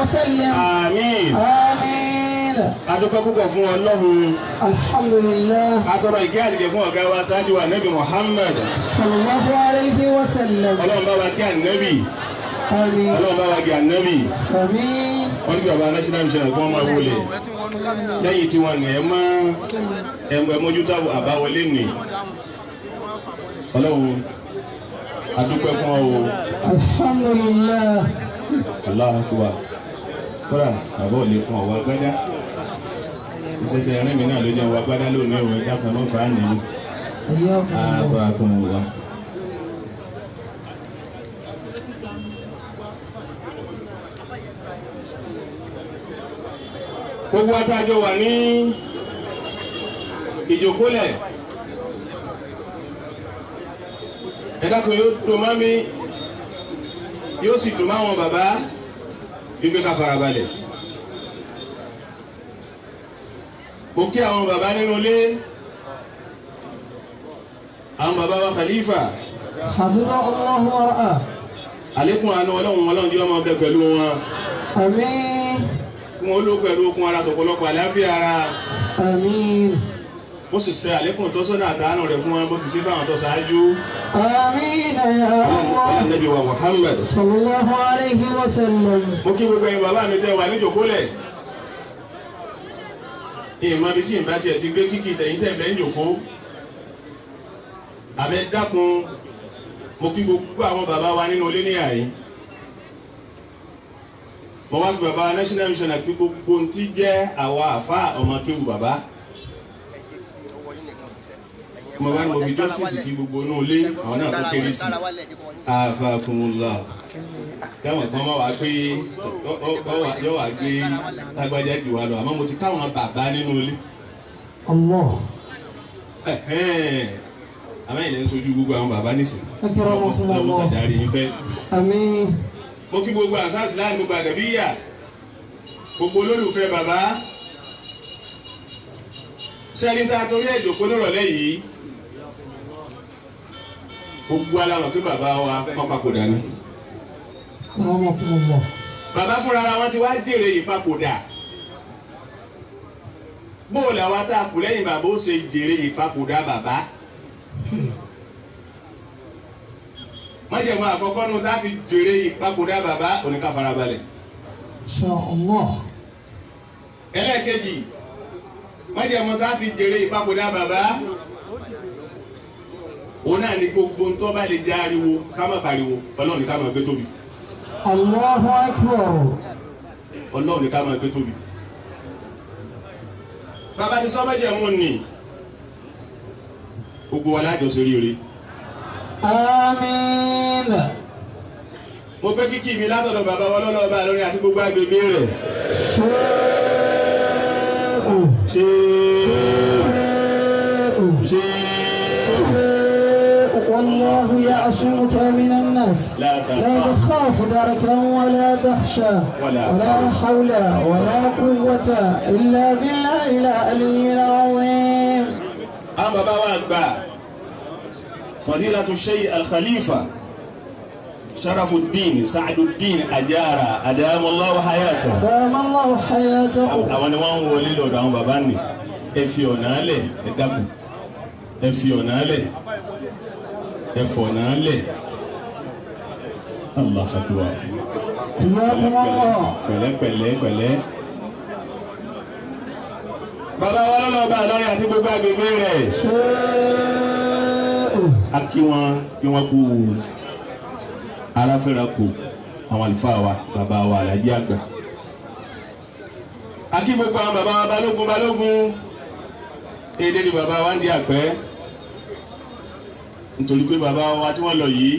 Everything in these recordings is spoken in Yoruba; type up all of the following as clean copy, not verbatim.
وسلم. Àmín. آمين. Adúpẹ́ púpọ̀ fún Ọlọ́run. الحمد لله. Atọ́rọ ìkẹ́ àtìgẹ̀ fún ọ̀gá wa ṣáájú wa Nẹ́bí Muhammad. صلى الله عليه وسلم. Ọlọ́run bá wa kí ànẹ́bì. آمين. Ọlọ́run bá wa kí ànẹ́bì. آمين. Wọ́n ní kí bàbá national mission kí wọ́n máa wọlé. Lẹ́yìn tí wọ́n ní ẹ mọ́ ẹ mójútó àbáwọlé nì. Ọlọ́run adúpẹ́ fún ọ o. الحمد لله. Allahu Akbar. Kódà bàbá ò lè fún ọwọ́ agbádá. Ìṣẹ̀ṣẹ̀ ẹ̀rín mi náà ló jẹ́ ọwọ́ agbádá lónìí òwe dákun ló fà á nìyí. حياكم الله. Àbá kún wa. Gbogbo atájọ wà ní ìjókòólẹ̀. Ẹ dákun, yóò dùn mọ́ mi, yóò sì dùn mọ́ àwọn bàbá wípé ká farabalẹ̀. Mo kí àwọn bàbá nínú ilé, àwọn bàbá wa Khalifa. حفظه الله ورعاه. Àlékún àánú Ọlọ́run, Ọlọ́run jẹ́ ọmọ ọbẹ̀ pẹ̀lú wọn. آمين. Kí wọ́n ló pẹ̀lú okun ara tọ̀pọ̀lọpọ̀ àlàáfíà ara. آمين. Ó sì ṣe àlékún tọ́sọ́nà àtàánú rẹ̀ fún wọn bó ti ṣe fáwọn tó ṣáájú. آمين يا الله. Ànábì wa Muhammad. صلى الله عليه وسلم. Mo kí gbogbo ẹ̀yin bàbá mi tẹ́ wà níjòkólẹ̀. Ìmọ̀ ibi tí ìbá tiẹ̀ ti gbé kíkì tẹ̀yìn tẹ̀ bẹ́ẹ̀ ń jòkó. Àbẹ dákun, mo kí gbogbo àwọn bàbá wa nínú ilé níyà yìí. Mo wá fi bàbá national mission àti gbogbo ohun tí jẹ́ àwa àfa ọmọ kéwu bàbá. Mo bá ní mo fi justice kí gbogbo inú ilé àwọn náà tó kéré sí. Afakunla káwọn kan máa wá pé yọ wá gbé lágbájá jù wá lọ, àmọ́ mo ti káwọn bàbá nínú ilé. الله. Àmọ́ ilẹ̀ ń sojú gbogbo àwọn bàbá nísìn. أكرمكم Ọlọ́run الله. ṣàjáre yín pẹ́. آمين. Mo kí gbogbo àṣàṣì láti gbogbo àdàbíyà, gbogbo olólùfẹ́ bàbá. Sẹ́ni tá a torí ẹ̀jọ̀ kó nírọ̀lẹ́ yìí, gbogbo alamọ̀ pé bàbá wa wọ́n papòdà ni. أكرمكم الله. Bàbá fúnra ara wọn ti wá jèrè ìpapòdà. Bóòlù àwa tá a kù lẹ́yìn bàbá ó ṣe jèrè ìpapòdà bàbá. Májẹ̀mú àkọ́kọ́ nu tá a fi jèrè ìpapòdà bàbá oníkà farabalẹ̀. إن شاء الله. Ẹlẹ́ẹ̀kejì, májẹ̀mú tá a fi jèrè ìpapòdà bàbá, òun náà ní gbogbo ntọ́ bá lè jẹ́ ariwo ká má pariwo. Ọlọ́run ní ká máa gbé tóbi. الله أكبر. Ọlọ́run ní ká máa gbé tóbi. Bàbá ti sọ májẹ̀mú ni gbogbo wa lájọ ṣe ríire. آمين. Mo gbé kíkì mi látọ̀dọ̀ bàbá wa lọ́lọ́ọ̀bá lórí àti gbogbo agbègbè rẹ̀. شيء. Ṣé ṣé والله يعصمك من الناس. لا لا تخاف. تخاف دركا ولا تخشى. ولا ولا حول ولا قوة إلا بالله العلي العظيم. Àwọn bàbá wa gbà, Fadilatu Shaykh Al-Khalifa Sharafuddin Sa'aduddin Ajara, adamallahu hayata. دام الله حياته. Àwọn ni wọ́n ń wọlé lọ́dọ̀ àwọn bàbá nì. Ẹ fi ọ̀nà alẹ̀, ẹ dákun, ẹ fi ọ̀nà alẹ̀, ẹ fọ̀nà alẹ̀. Allah akbar. حياكم الله. Pẹ̀lẹ́ pẹ̀lẹ́ pẹ̀lẹ́. Bàbá wa lọ́nà ọba àlọ́rin àti gbogbo agbègbè rẹ̀. شيء. A kí wọn kí wọn kú aráfẹ́ra kù, àwọn àlùfáà wa, bàbá wa Àlàjí àgbà. A kí gbogbo àwọn bàbá wa balógun balógun. Èdè ni bàbá wa ń di àpẹ́, nítorí pé bàbá wa tí wọ́n lọ yìí,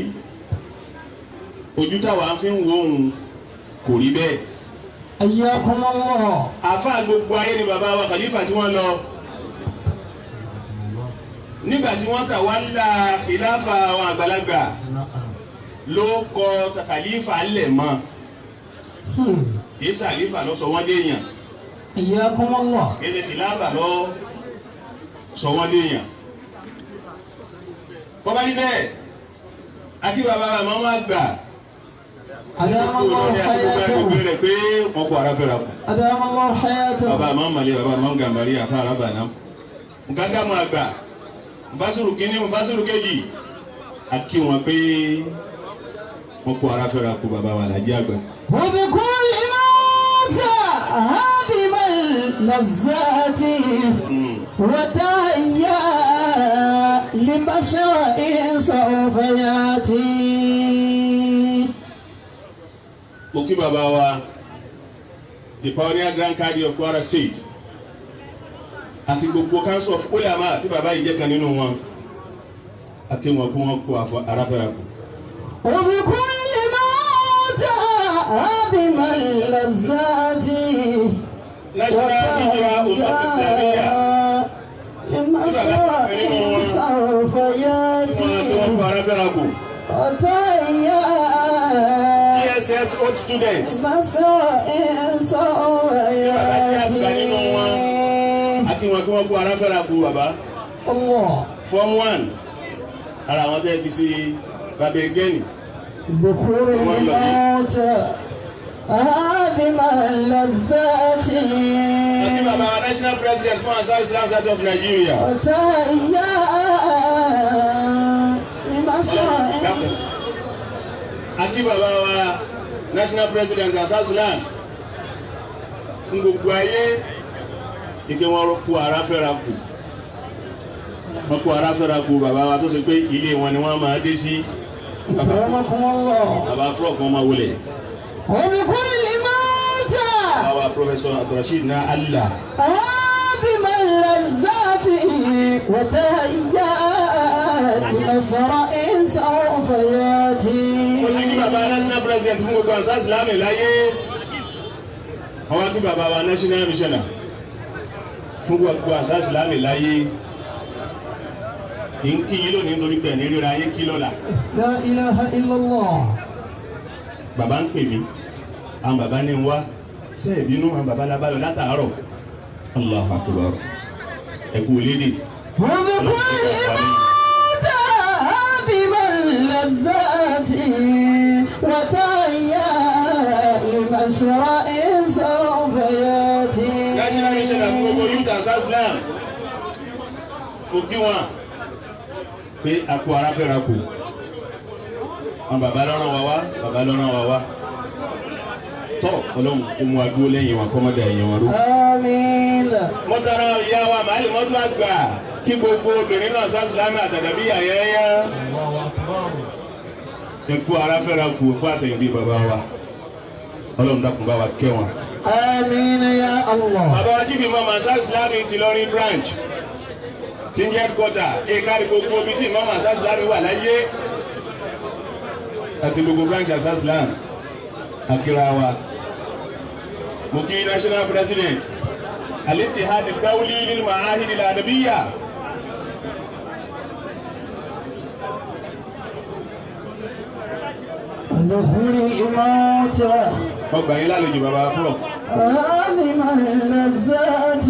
ojú táwa fi ń wo òun kò rí bẹ́ẹ̀. حياكم الله. Àfáà gbogbo ayé ni bàbá wa Khalifa tí wọ́n lọ. Nígbà tí wọ́n tà wá ńlá khilafa àwọn àgbàlagbà ló kọ Khalifa lẹ̀ mọ́, kìí ṣe àlífà ló sọ wọ́n déèyàn. حياكم الله. Kìí ṣe khilafa ló sọ wọ́n déèyàn. Bọ́bá ní bẹ́ẹ̀, akí bàbá wa máa ń gbà. أدام الله حياته. Rẹ̀ pé wọ́n kó ara fẹ́ra kù. أدام الله حياته. Bàbá àmọ́ màlẹ́, bàbá àmọ́ gàmbàrí, àfa àràbà náà. Nǹkan dààmú àgbà, nfàsùrù kínní, nfàsùrù kejì. A kí wọn pé wọ́n kó ara fẹ́ra kù, bàbá wa làjẹ́ àgbà. وبكل الموت هادم اللذات وتهيأ لبشر سوف يأتي. Mo kí bàbá wa, the pioneer Grand Kadi of Kwara State, àti gbogbo Council of Ulama àti bàbá yìí jẹ́ kan nínú wọn. A kí wọn kó wọn kó ara fẹ́ra kù. وبكل موت هادم اللذات National Hijra Ummah Islamiyah لبشر سوف tí wọ́n يأتي kó ara fẹ́ra kù. وتهيأ DSS old students بشر سوف يأتي. A kí wọn kí wọ́n kó ara fẹ́ra kù, bàbá. الله. Form 1 ara àwọn tẹ́ fi sí bàbá ẹgbẹ́ nì. ذكر الموت هادم اللذات Àti bàbá wa national president fún Ansar Islam Society of Nigeria. وتهيأ لمسرع. Àti bàbá wa national president Ansar Islam fún gbogbo ayé, ike wọn kó ara fẹ́ra kù, wọn kó ara fẹ́ra kù, bàbá wa tó ṣe pé ilé wọn ni wọ́n máa dé sí. أكرمكم الله. Bàbá prof wọn máa wọlé. وبكل موت Bàbá wa Professor Abdulrasheed na Allah. هادم اللذات وتهيأ لمسرع سوف يأتي. Mo ti kí bàbá national president fún gbogbo Ansar Islam láyé. Wọ́n wá kí bàbá wa national missioner fún gbogbo Ansar Islam láyé. Ń kí yín lónìí nítorí pé ní ríra yín kí lọ́la. لا إله إلا الله. Bàbá ń pè mí, àwọn bàbá ní ń wá ṣe ìbínú, àwọn bàbá lábá lọ látàárọ̀. Allahu Akbar, ẹ kú lédè. وبكل موت هادم اللذات وتهيأ لمشرع سوف يأتي. National missioner fún gbogbo youth Ansar Islam, mo kí wọn pé a kú ara fẹ́ra kù. Àwọn bàbá lọ́rọ̀ wa wá, bàbá lọ́rọ̀ wa wá tọ́. Ọlọ́run kó mú wa dúró lẹ́yìn wọn, kọ́mọdé ẹ̀yìn wọn rú. آمين. Mọ́tara ìyá wa màálì mọ́tò àgbà kí gbogbo obìnrin náà Ansar Islam àtàdàbí àyẹ́yẹ́. Ẹ kú ara fẹ́ra kù, ẹ kú àsẹ̀yìndì bàbá wa. Ọlọ́run dákun bá wa kẹ́ wọn. آمين يا الله. Bàbá wa chief imam Ansar Islam ti Ìlọrin branch tí ń jẹ́ headquarter, èka ní gbogbo ibi tí imam Ansar Islam wà láyé àti gbogbo branch Ansar Islam, akira wa. Mo kí national president Al-Ittihad Ad-Dawli lil Ma'ahid Al-Adabiyya. دخول الموت Ọgbà yín lálejò, bàbá prof. هادم اللذات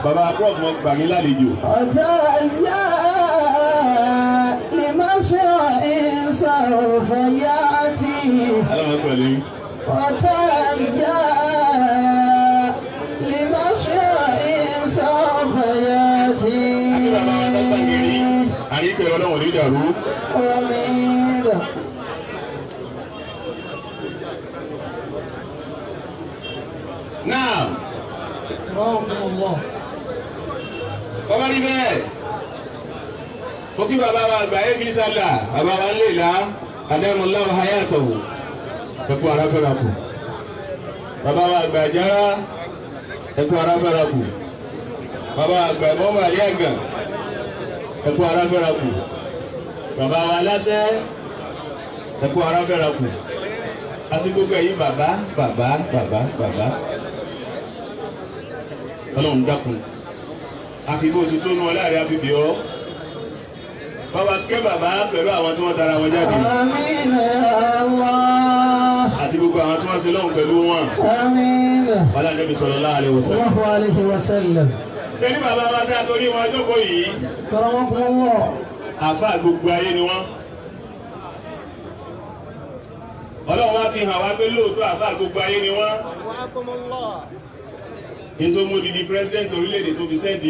Bàbá prof, mo gbà yín lálejò. وتهيأ لمشرع سوف يأتي. Aláwọ̀ pẹ̀lú yín. وتهيأ لمشرع سوف يأتي. Àti bàbá wa tó gbàgìrì àríkèrè, ọlọ́run ní ìdàrú. آمين. Náà. رحمكم الله. Bàbá rí bẹ́ẹ̀, mo kí bàbá wa àgbà ẹbí sálà, bàbá wa lè la adamulahu hayatahu, ẹkú ara fẹ́ra kù. Bàbá wa àgbà jára, ẹkú ara fẹ́ra kù. Bàbá wa àgbà mọ́mọ́ àlẹ́ àgàn, ẹkú ara fẹ́ra kù. Bàbá wa aláṣẹ, ẹkú ara fẹ́ra kù. Àti gbogbo ẹ̀yin bàbá bàbá bàbá bàbá, Ọlọ́run dákun, àfi bó ti tó nu ọ láàrin, àfi bì ọ́, bàbá kẹ́ bàbá pẹ̀lú àwọn tí wọ́n tara wọn jáde آمين يا الله. àti gbogbo àwọn tí wọ́n ṣe lọ́hùn pẹ̀lú wọn. آمين. Wàhálà Nabi sallallahu alaihi wasallam. الله عليه وسلم. Sẹ́ni bàbá wa dá torí wọn jókòó yìí, كرمكم الله. àfa gbogbo ayé ni wọ́n. fi hàn wá pé lóòótọ́ àfa gbogbo ayé ni wọ́n. Nítorí mo di president orílẹ̀-èdè tó fi send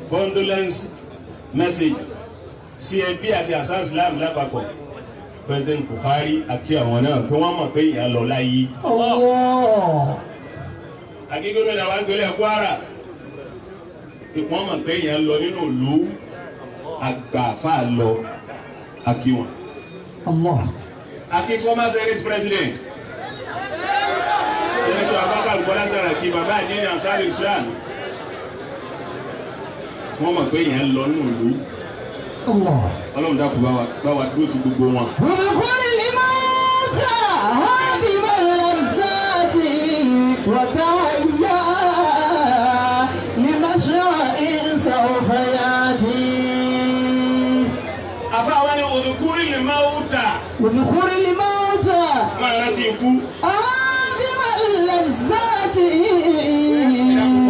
condolence message sí ẹbí àti àṣà Islam lápapọ̀. President Buhari àti àwọn náà pé wọ́n mọ̀ pé ìyá lọ láyé. Allah. Àkí gómìnà wa ń gbélé Kwara pé wọ́n mọ̀ pé ìyá lọ nínú ìlú àgbàfà lọ àkí wọn. Allah. Àkí former senate president Senator Abubakar Bukola Saraki, bàbá àdínní Ansar Islam, wọ́n mọ̀ pé ìyá lọ nínú ìlú. Allah. Ọlọ́run dákun bá wa dúró ti gbogbo wọn. وبكل الموت هادم اللذات وتهيأ لمشروع سوف يأتي. Àfáà ni òdùkúrì lè máa ń tà. وبكل الموت Máa rántí ikú. هادم اللذات.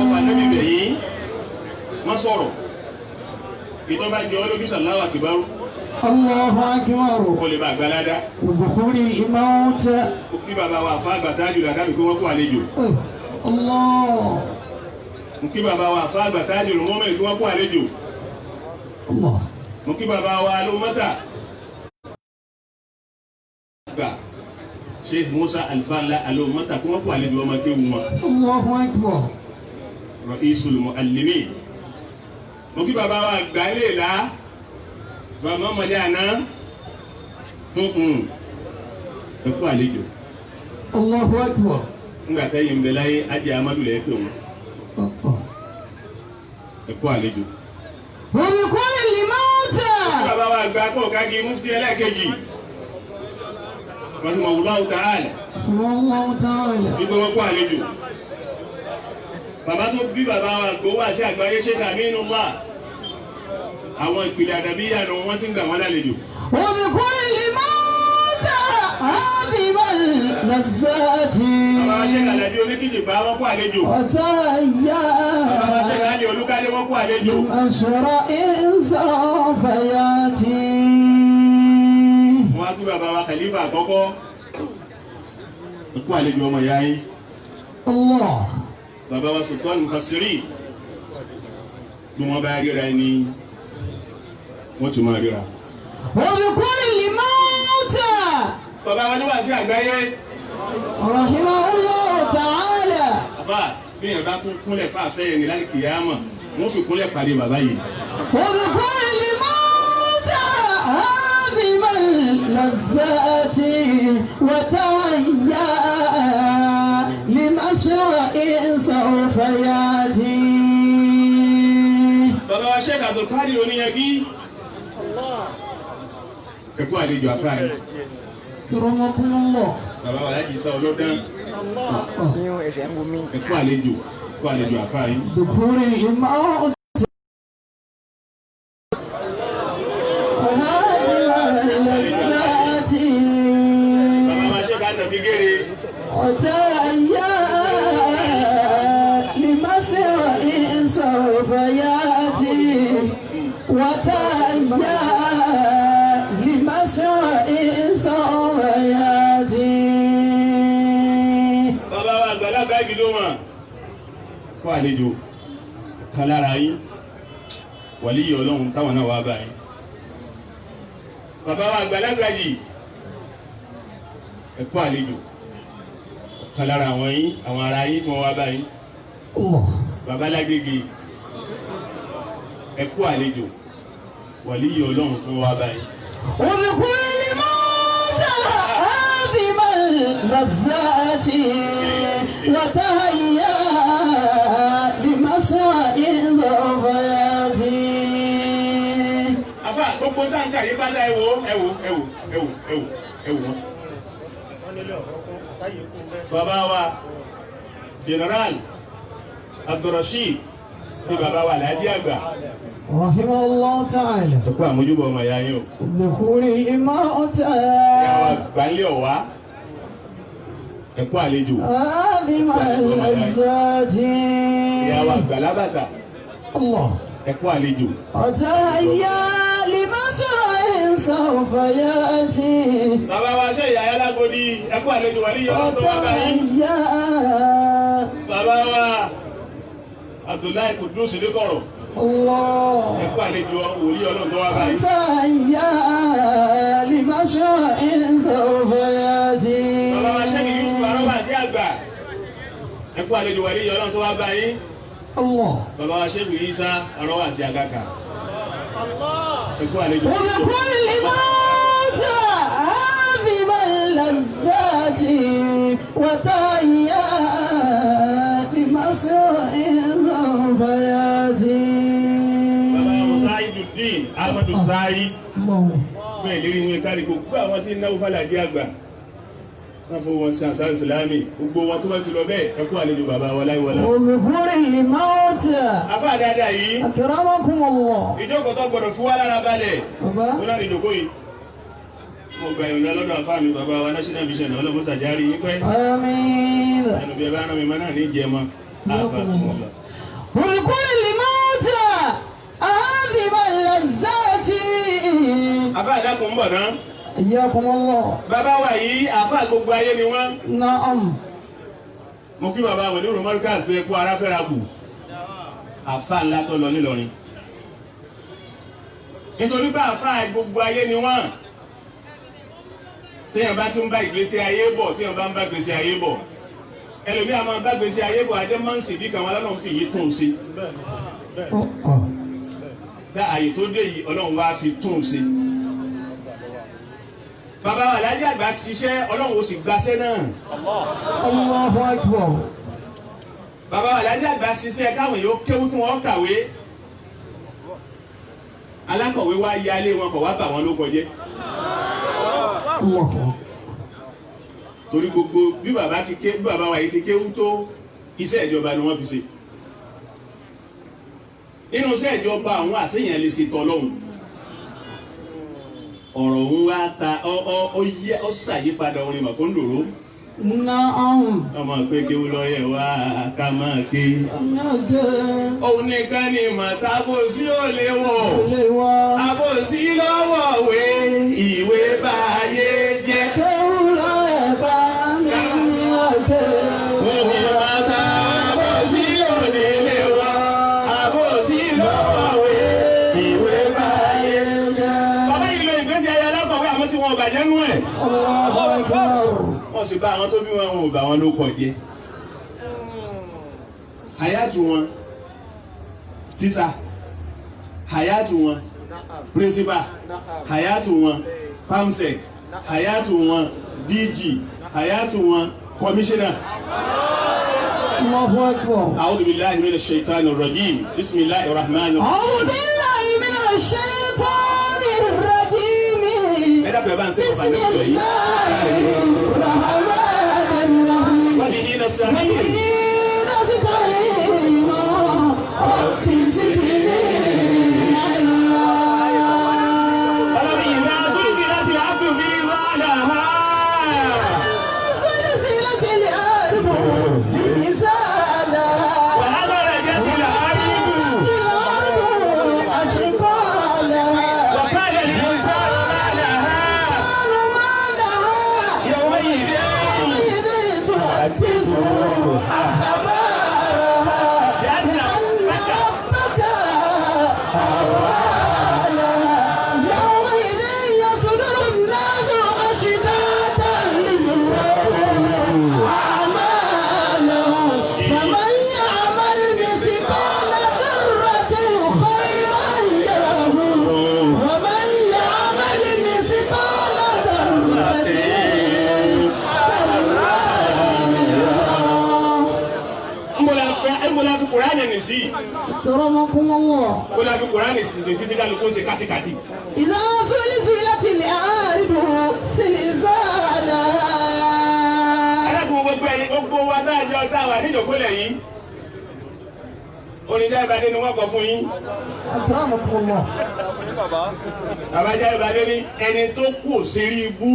Ọba níbi ibẹ̀ yìí wọ́n sọ̀rọ̀ ìtọ́ bá jẹ ọlójú sàláwà kìbárú. الله أكبر. Kó lè bá àgbàládá. وبخور الموت. Ó kí bàbá wa àfa àgbà tájù làdábì pé wọ́n kó àlejò. الله. Mo kí bàbá wa àfa àgbà tájù lùmọ́mẹ́rin pé wọ́n kó àlejò. الله. Mo kí bàbá wa alómọ́tà gbà Sheikh Musa Alfanla alómọ́tà pé wọ́n kó àlejò ọmọ kéwu wọn. الله أكبر. Ra'isul Muallimin. Mo kí bàbá wa àgbà ilé ìlà bàbá ọmọdé àná ẹ kú àlejò. الله أكبر. Ńgbà tẹ́yìn ń bẹ láyé ajé amadu lẹ́yìn pé wọn ẹ kú àlejò. وبكل الموت. Bàbá wa àgbà kó kági mufti ẹlẹ́ẹ̀kejì rahimahullahu ta'ala. الله تعالى. Wípé wọn kú àlejò. Bàbá tó bí bàbá wa gbó wá sí àgbáyé Sheikh Aminullah, àwọn ìpìlẹ̀ àdàbíyà ni wọ́n ti ń gbà wọ́n lálejò. وبكل الموت هادم اللذات. Bàbá wa Sheikh Àlàbí oníkìjì bá wọn kú àlejò. وتهيأ Bàbá wa Sheikh Ali Olúkálé wọn kú àlejò. لمشروع سوف يأتي. Wọ́n á tún bàbá wa Khalifa àkọ́kọ́. Ẹ kú àlejò ọmọ ìyá yín. الله. Bàbá wa Sultan Mufassiri, bí wọ́n bá ríra ẹni wọ́n tún máa ríra. وبكل الموت. Bàbá wa ní wàásù àgbáyé. رحمه الله تعالى. Àfà bí yẹn bá tún kúnlẹ̀ fáfẹ́ yẹn ní láti kìyàmọ̀ wọ́n fi kúnlẹ̀ pàdé bàbá yìí. وبكل الموت هادم اللذات وتهيأ لمشروع سوف يأتي. Bàbá wa Sheikh Abdulkadir oníyanjú. Ẹ kú àlejò àfáà yìí. كرمكم الله. Bàbá wa Alhaji Isa Ọlọ́dán. Yín ẹsẹ̀ ń wo mí. Ẹ kú àlejò, kú àlejò àfáà yìí. ذكور الموت هادم اللذات. Bàbá wa Sheikh Àtàfígèrè. وتهيأ لمسرع سوف يأتي. وتهيأ لمسرع سوف يأتي. Bàbá wa àgbàlagbà ìgìdó mà. Kú àlejò kan lára yín wàlíyé Ọlọ́run táwọn náà wá báyìí. Bàbá wa àgbàlagbà yìí ẹ kú àlejò kan lára àwọn yín, àwọn ará yín tí wọ́n wá báyìí. الله. Bàbá Lágége ẹ kú àlejò wàlíyé Ọlọ́run tí wọ́n wá báyìí. وبكل موت هادم اللذات وتهيأ لمسرع سوف يأتي. Afa gbogbo táǹkà yìí bá dá ẹ wò ẹ wò ẹ wò ẹ wò ẹ wò ẹ wò wọn. Bàbá wa General Abdulrasheed ti bàbá wa Alhaji àgbà. رحمه الله تعالى. Ẹ kú àmójúbọ ọmọ ìyá yín o. ذكور الموت Ìyá wa gbàlẹ́ ọ̀wá. Ẹ kú àlejò. هادم اللذات. Ìyá wa gbàlábàtà. الله. Ẹ kú àlejò. وتهيأ لمسرع سوف يأتي. Bàbá wa ṣe ìyá Alágòdì, ẹkú àlejò wà níyọ̀ tó wá báyìí. وتهيأ. Bàbá wa Abdullahi Kudus Níkọ̀rọ̀, الله. ẹkú àlejò wòlíì Ọlọ́run tó wá báyìí. وتهيأ لمسرع سوف يأتي. Bàbá wa ṣe Yusuf Arọ́bà sí àgbà, ẹkú àlejò wà níyọ̀ Ọlọ́run tó wá báyìí. الله. Bàbá wa ṣe Isa Arọ́bà sí àgàkà, ẹkú àlejò. وبكل ما عظم اللذات وتهيأ لمسرع سوف يأتي. Bàbá wa Musaiduddin Ahmadu Sai, الله. bẹ́ẹ̀ lérí wọn kárí gbogbo àwọn tí ń náwó fàlàjì àgbà, wọ́n fowó wọn sí àṣà ìsìlámì, gbogbo wọn tó bá ti lọ bẹ́ẹ̀, ẹkú àlejò bàbá wa láìwọlá. وذكر الموت. Afá dáadáa yìí, أكرمكم الله. ìjókòó tó gbọdọ̀ fún wa lára balẹ̀ Bàbá. ó lára ìjókòó yìí, mo gba ìrìnà lọ́dọ̀ afá mi, bàbá wa national vision, ọlọ́mọsàjárì yín pẹ́. آمين. Ẹnu bí ẹ bá rán mi mọ́ náà ní jẹ mọ́ àfà. وذكر الموت عظم اللذات. Afá àdàkùn ń bọ̀ náà. حياكم الله. Bàbá wa yìí, àfá gbogbo ayé ni wọ́n. نعم. Mo kí bàbá wọn ní romarcus pé kó ara fẹ́ra kù, àfá ńlá tó lọ nílọrin, nítorí pé àfá gbogbo ayé ni wọ́n. Téèyàn bá tún bá ìgbésí ayé bọ̀, téèyàn bá ń bá ìgbésí ayé bọ̀, ẹlòmíà máa bá ìgbésí ayé bọ̀, adé máa ń sì bí kàwọn alọ́run fi yìí tún un sí dá àyè tó dé yìí, Ọlọ́run wá fi tún un sí. Bàbá wa Alhaji àgbà ṣiṣẹ́, Ọlọ́run ó sì gbaṣẹ́ náà. Allahu Akbar. Bàbá wa Alhaji àgbà ṣiṣẹ́ káwọn yóò kéwú kí wọ́n kàwé, alákọ̀wé wá yálé wọn kọ̀ wá bà wọ́n ló kọjẹ́. Allahu. Torí gbogbo bí bàbá ti ké, bí bàbá wa yìí ti kéwú tó, iṣẹ́ ìjọba ni wọ́n fi ṣe. Nínú iṣẹ́ ìjọba àwọn àṣeyàn lè ṣe tọ́lọ́hún, ọ̀rọ̀ òun wá ta ọ ọ ọ yẹ ọ ṣàyípadà orin màkóńdòrò. Naam. Ọmọ pé kéwú lọ́yẹ̀ wá ká máa ké. Ọ̀nàgẹ́. Òun nìkan ni màtábòsí ò lè wọ̀. Olè wa. Àbòsí lọ́wọ́ wé ìwé báyé jẹ́. Kéwú lọ́yẹ̀ bá mi ọ̀gẹ́. Òun ni màtábòsí ò lè wọ̀. Àbòsí lọ́wọ́ wé ìwé báyé jẹ́. Bàbá yìí lo ìgbésí ayé alákọ̀wé, àmọ́ tí wọn ò bàjẹ́ nú ẹ̀. Allahu Akbar. Wọ́n sì bá àwọn tó bí wọn, wọn ò bá wọn ló kọ̀ jẹ́. Hayatu wọn tíṣà, hayatu wọn principal, hayatu wọn pamsec, hayatu wọn DG, hayatu wọn commissioner. Allahu Akbar. A'udhu billahi minash shaitanir rajim. Bismillahir rahmanir rahim. أعوذ بالله من الشيطان الرجيم. Ẹ dábàá bá ń sẹ́kọ̀ọ́ بسم bá lẹ́kọ̀ọ́ yìí. الله الرحمن الرحيم. Wa bihi nasta'in. وبه نستعين رب زدني علما. Ọlọ́run ìlà zulzilatil ardu zilzalaha. زلزلت الأرض زلزالها. Wa akhrajatil ardu. الأرض أثقالها. Wa qala al-insanu ma laha. ما لها. Yawma'idhin. يومئذ تحدث أخبارها بأن بأن ربك أوحى لها. يومئذ يصدر الناس أشتاتا ليروا أعمالهم فمن يعمل مثقال ذرة خيرا يره ومن يعمل مثقال ذرة شرا يره. Ń bọ̀ la fi Kùránì nì sí. أكرمكم الله. Kó la fi Kùránì sí sí sí kálukú ń ṣe kátikàti. إذا زلزلت الأرض زلزالها. Alákùnrin gbogbo ẹ̀yin gbogbo wa tá a jọ tá a wà níjòkólẹ̀ yìí. Orin Jẹ́ Ìbàdí ni wọ́n kọ fún yín. أكرمكم الله. Bàbá Jẹ́ Ìbàdí ní ẹni tó kú òṣèré ibú.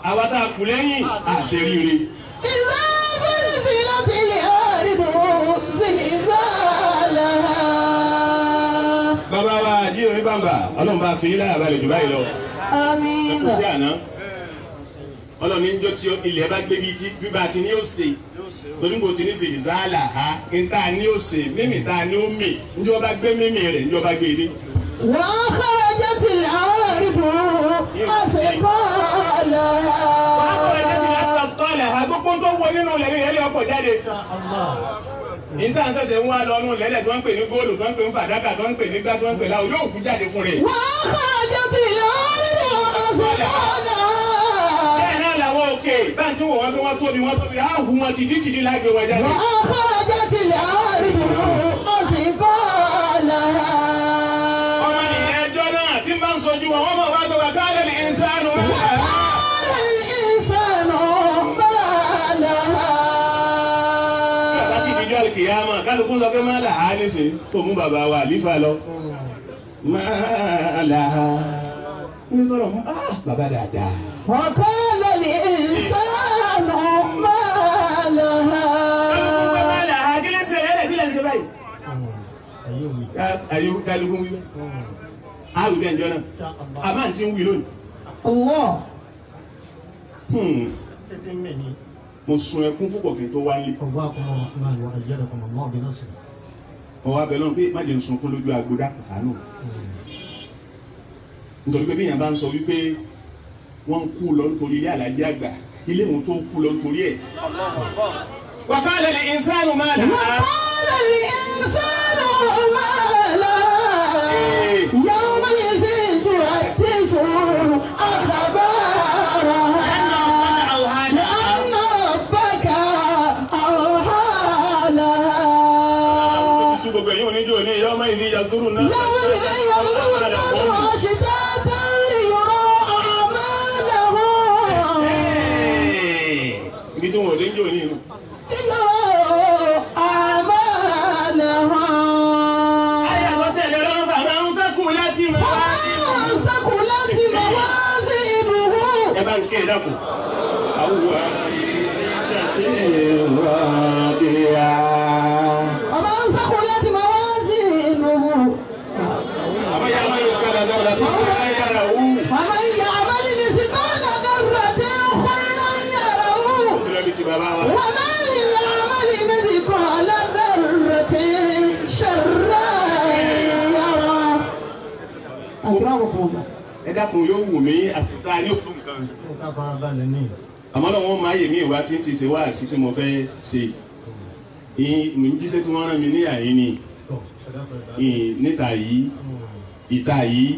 Àwa tá a kù lẹ́yìn àṣírí re. إذا زلزلت الأرض زلزالها. Bàbá wa àjíǹde bá Bàbá Ọlọ́run bá fi ilé àbálẹ̀ jù báyìí lọ. Àmín. Ẹ kú sí àná. Ọlọ́run ní njọ́ tí ilẹ̀ bá gbé bí bá ti ní ó ṣe. Torí kò ti ní ṣe ìzáàlà ha. Nta ní ó ṣe, mímì ta ní ó mì. Njọ́ bá gbé mímì rẹ̀, njọ́ bá gbé ilé. وأخرجت الأرض أثقالها. Gbogbo tó wọ nínú ilẹ̀ ní ilẹ̀ ọkọ̀ jáde. Níta ń sẹ̀sẹ̀ ń wá lọ nínú ilẹ̀ tí wọ́n ń pè ní góòlù, tí wọ́n ń pè ní fàdákà, tí wọ́n ń pè ní gbá, tí wọ́n ń pè láwù, yóò kú jáde fún rẹ̀. وأخرجت الأرض أثقالها. Bẹ́ẹ̀ náà làwọn òkè bá ń tí wọ̀ wọ́n pé wọ́n tóbi wọ́n tóbi, á hu wọn tìdí tìdí lágbè wọn jáde. وأخرجت الأرض أثقالها. Ọmọ nìyẹn ẹjọ́ náà tí ń bá ń sojú wọn, wọ́n mọ̀ wá gbọ́dọ̀ káàlẹ́ ní ìsánú rẹ̀. وقال الإنسان ما لها. Bàbá ti di jọ́ kìyàmá, kálukú sọ pé má là á nísìn tó mú bàbá wa àlífà lọ. Má là á. Nítorí ọ̀hún, bàbá dáadáa. وقال الإنسان ما لها. Kálukú pé má là á, kí ló ń ṣe ẹlẹ́dẹ̀ tí lè ń ṣe báyìí? Ayé kálukú wí. Àrùn bẹ́ẹ̀ njọ́ náà. Àmà ń ti ń wí lónìí. الله. Mo sun ẹkún púpọ̀ kí n tó wálé. قواكم الرحمن وأيدكم الله بنصره. Ọwọ́ abẹ lọ́run pé má jẹ́ n sunkún lójú agbódà sànù. Nítorí pé bí èèyàn bá ń sọ wípé wọ́n ń kú lọ nítorí ilé alájẹ àgbà, ilé òun tó kú lọ nítorí ẹ̀. وقال الإنسان ما لها. وقال الإنسان ما لها. يومئذ تحدث أخبارها. لأن ربك أوحى لها. Gbogbo ẹ̀yin oníjó ní يومئذ يصدر الناس. يومئذ يصدر الناس أشتاتا ليروا أعمالهم. Ibi tí wọn ò dé ń jò ní inú. ليروا أعمالهم. Ayé àwọn tẹ̀lé ọlọ́run bàbá ń fẹ́ kú láti máa. فمن ثقلت موازينه. Ẹ bá ń ké dákun. Àwùwá ṣàtìrọ̀dìyà. ومن ثقلت موازينه. Àmọ́ yàrá yóò kára dára tó ká yàrá wú. ومن يعمل مثقال ذرة خيرا يره. Tí lọ́ọ́ bí ti bàbá wa. ومن يعمل مثقال ذرة شرا يره. أكرمكم الله. Ẹ dákun yóò wù mí àtúntà ní òtún nǹkan. Ká farabalẹ̀ ní. Àmọ́ lọ́wọ́ máa yè mí ìwà tí ń ti ṣe wáàsí tí mo fẹ́ ṣe. Mi ń jíṣẹ́ tí wọ́n rán mi níyà yín ni níta yìí ìta yìí.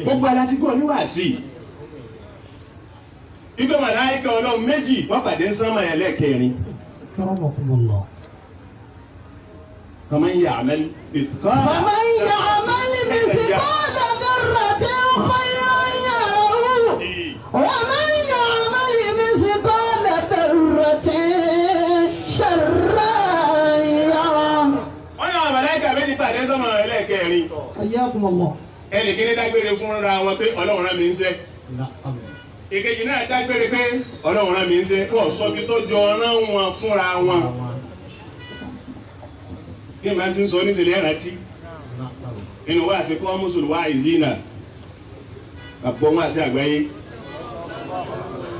Gbogbo ara ti gbọ́ níwàásí. Ibẹ̀ màláíkà Ọlọ́run méjì wọ́n pàdé ń sánmà yẹn lẹ́ẹ̀kẹrin. أكرمكم الله. فمن يعمل مثقال فمن يعمل مثقال ذرة خيرا يره. ومن يعمل مثقال ذرة شرا يره. Wọ́n ní àwọn màláíkà méjì pàdé ń sánmà yẹn lẹ́ẹ̀kẹrin. حياكم الله. Ẹnì kíní dágbére fúnra wọn pé Ọlọ́run rán mi ń ṣẹ́. نعم. Ìkejì náà dágbére pé Ọlọ́run rán mi ń ṣẹ́. Wọ́n sọ bí tó jọ rán wọn fúnra wọn. Bí màá ti ń sọ nísìlẹ̀ rántí. Nínú wá sí kọ́ mùsùlùmí wá ìzínà. Àpò wọn àti àgbáyé.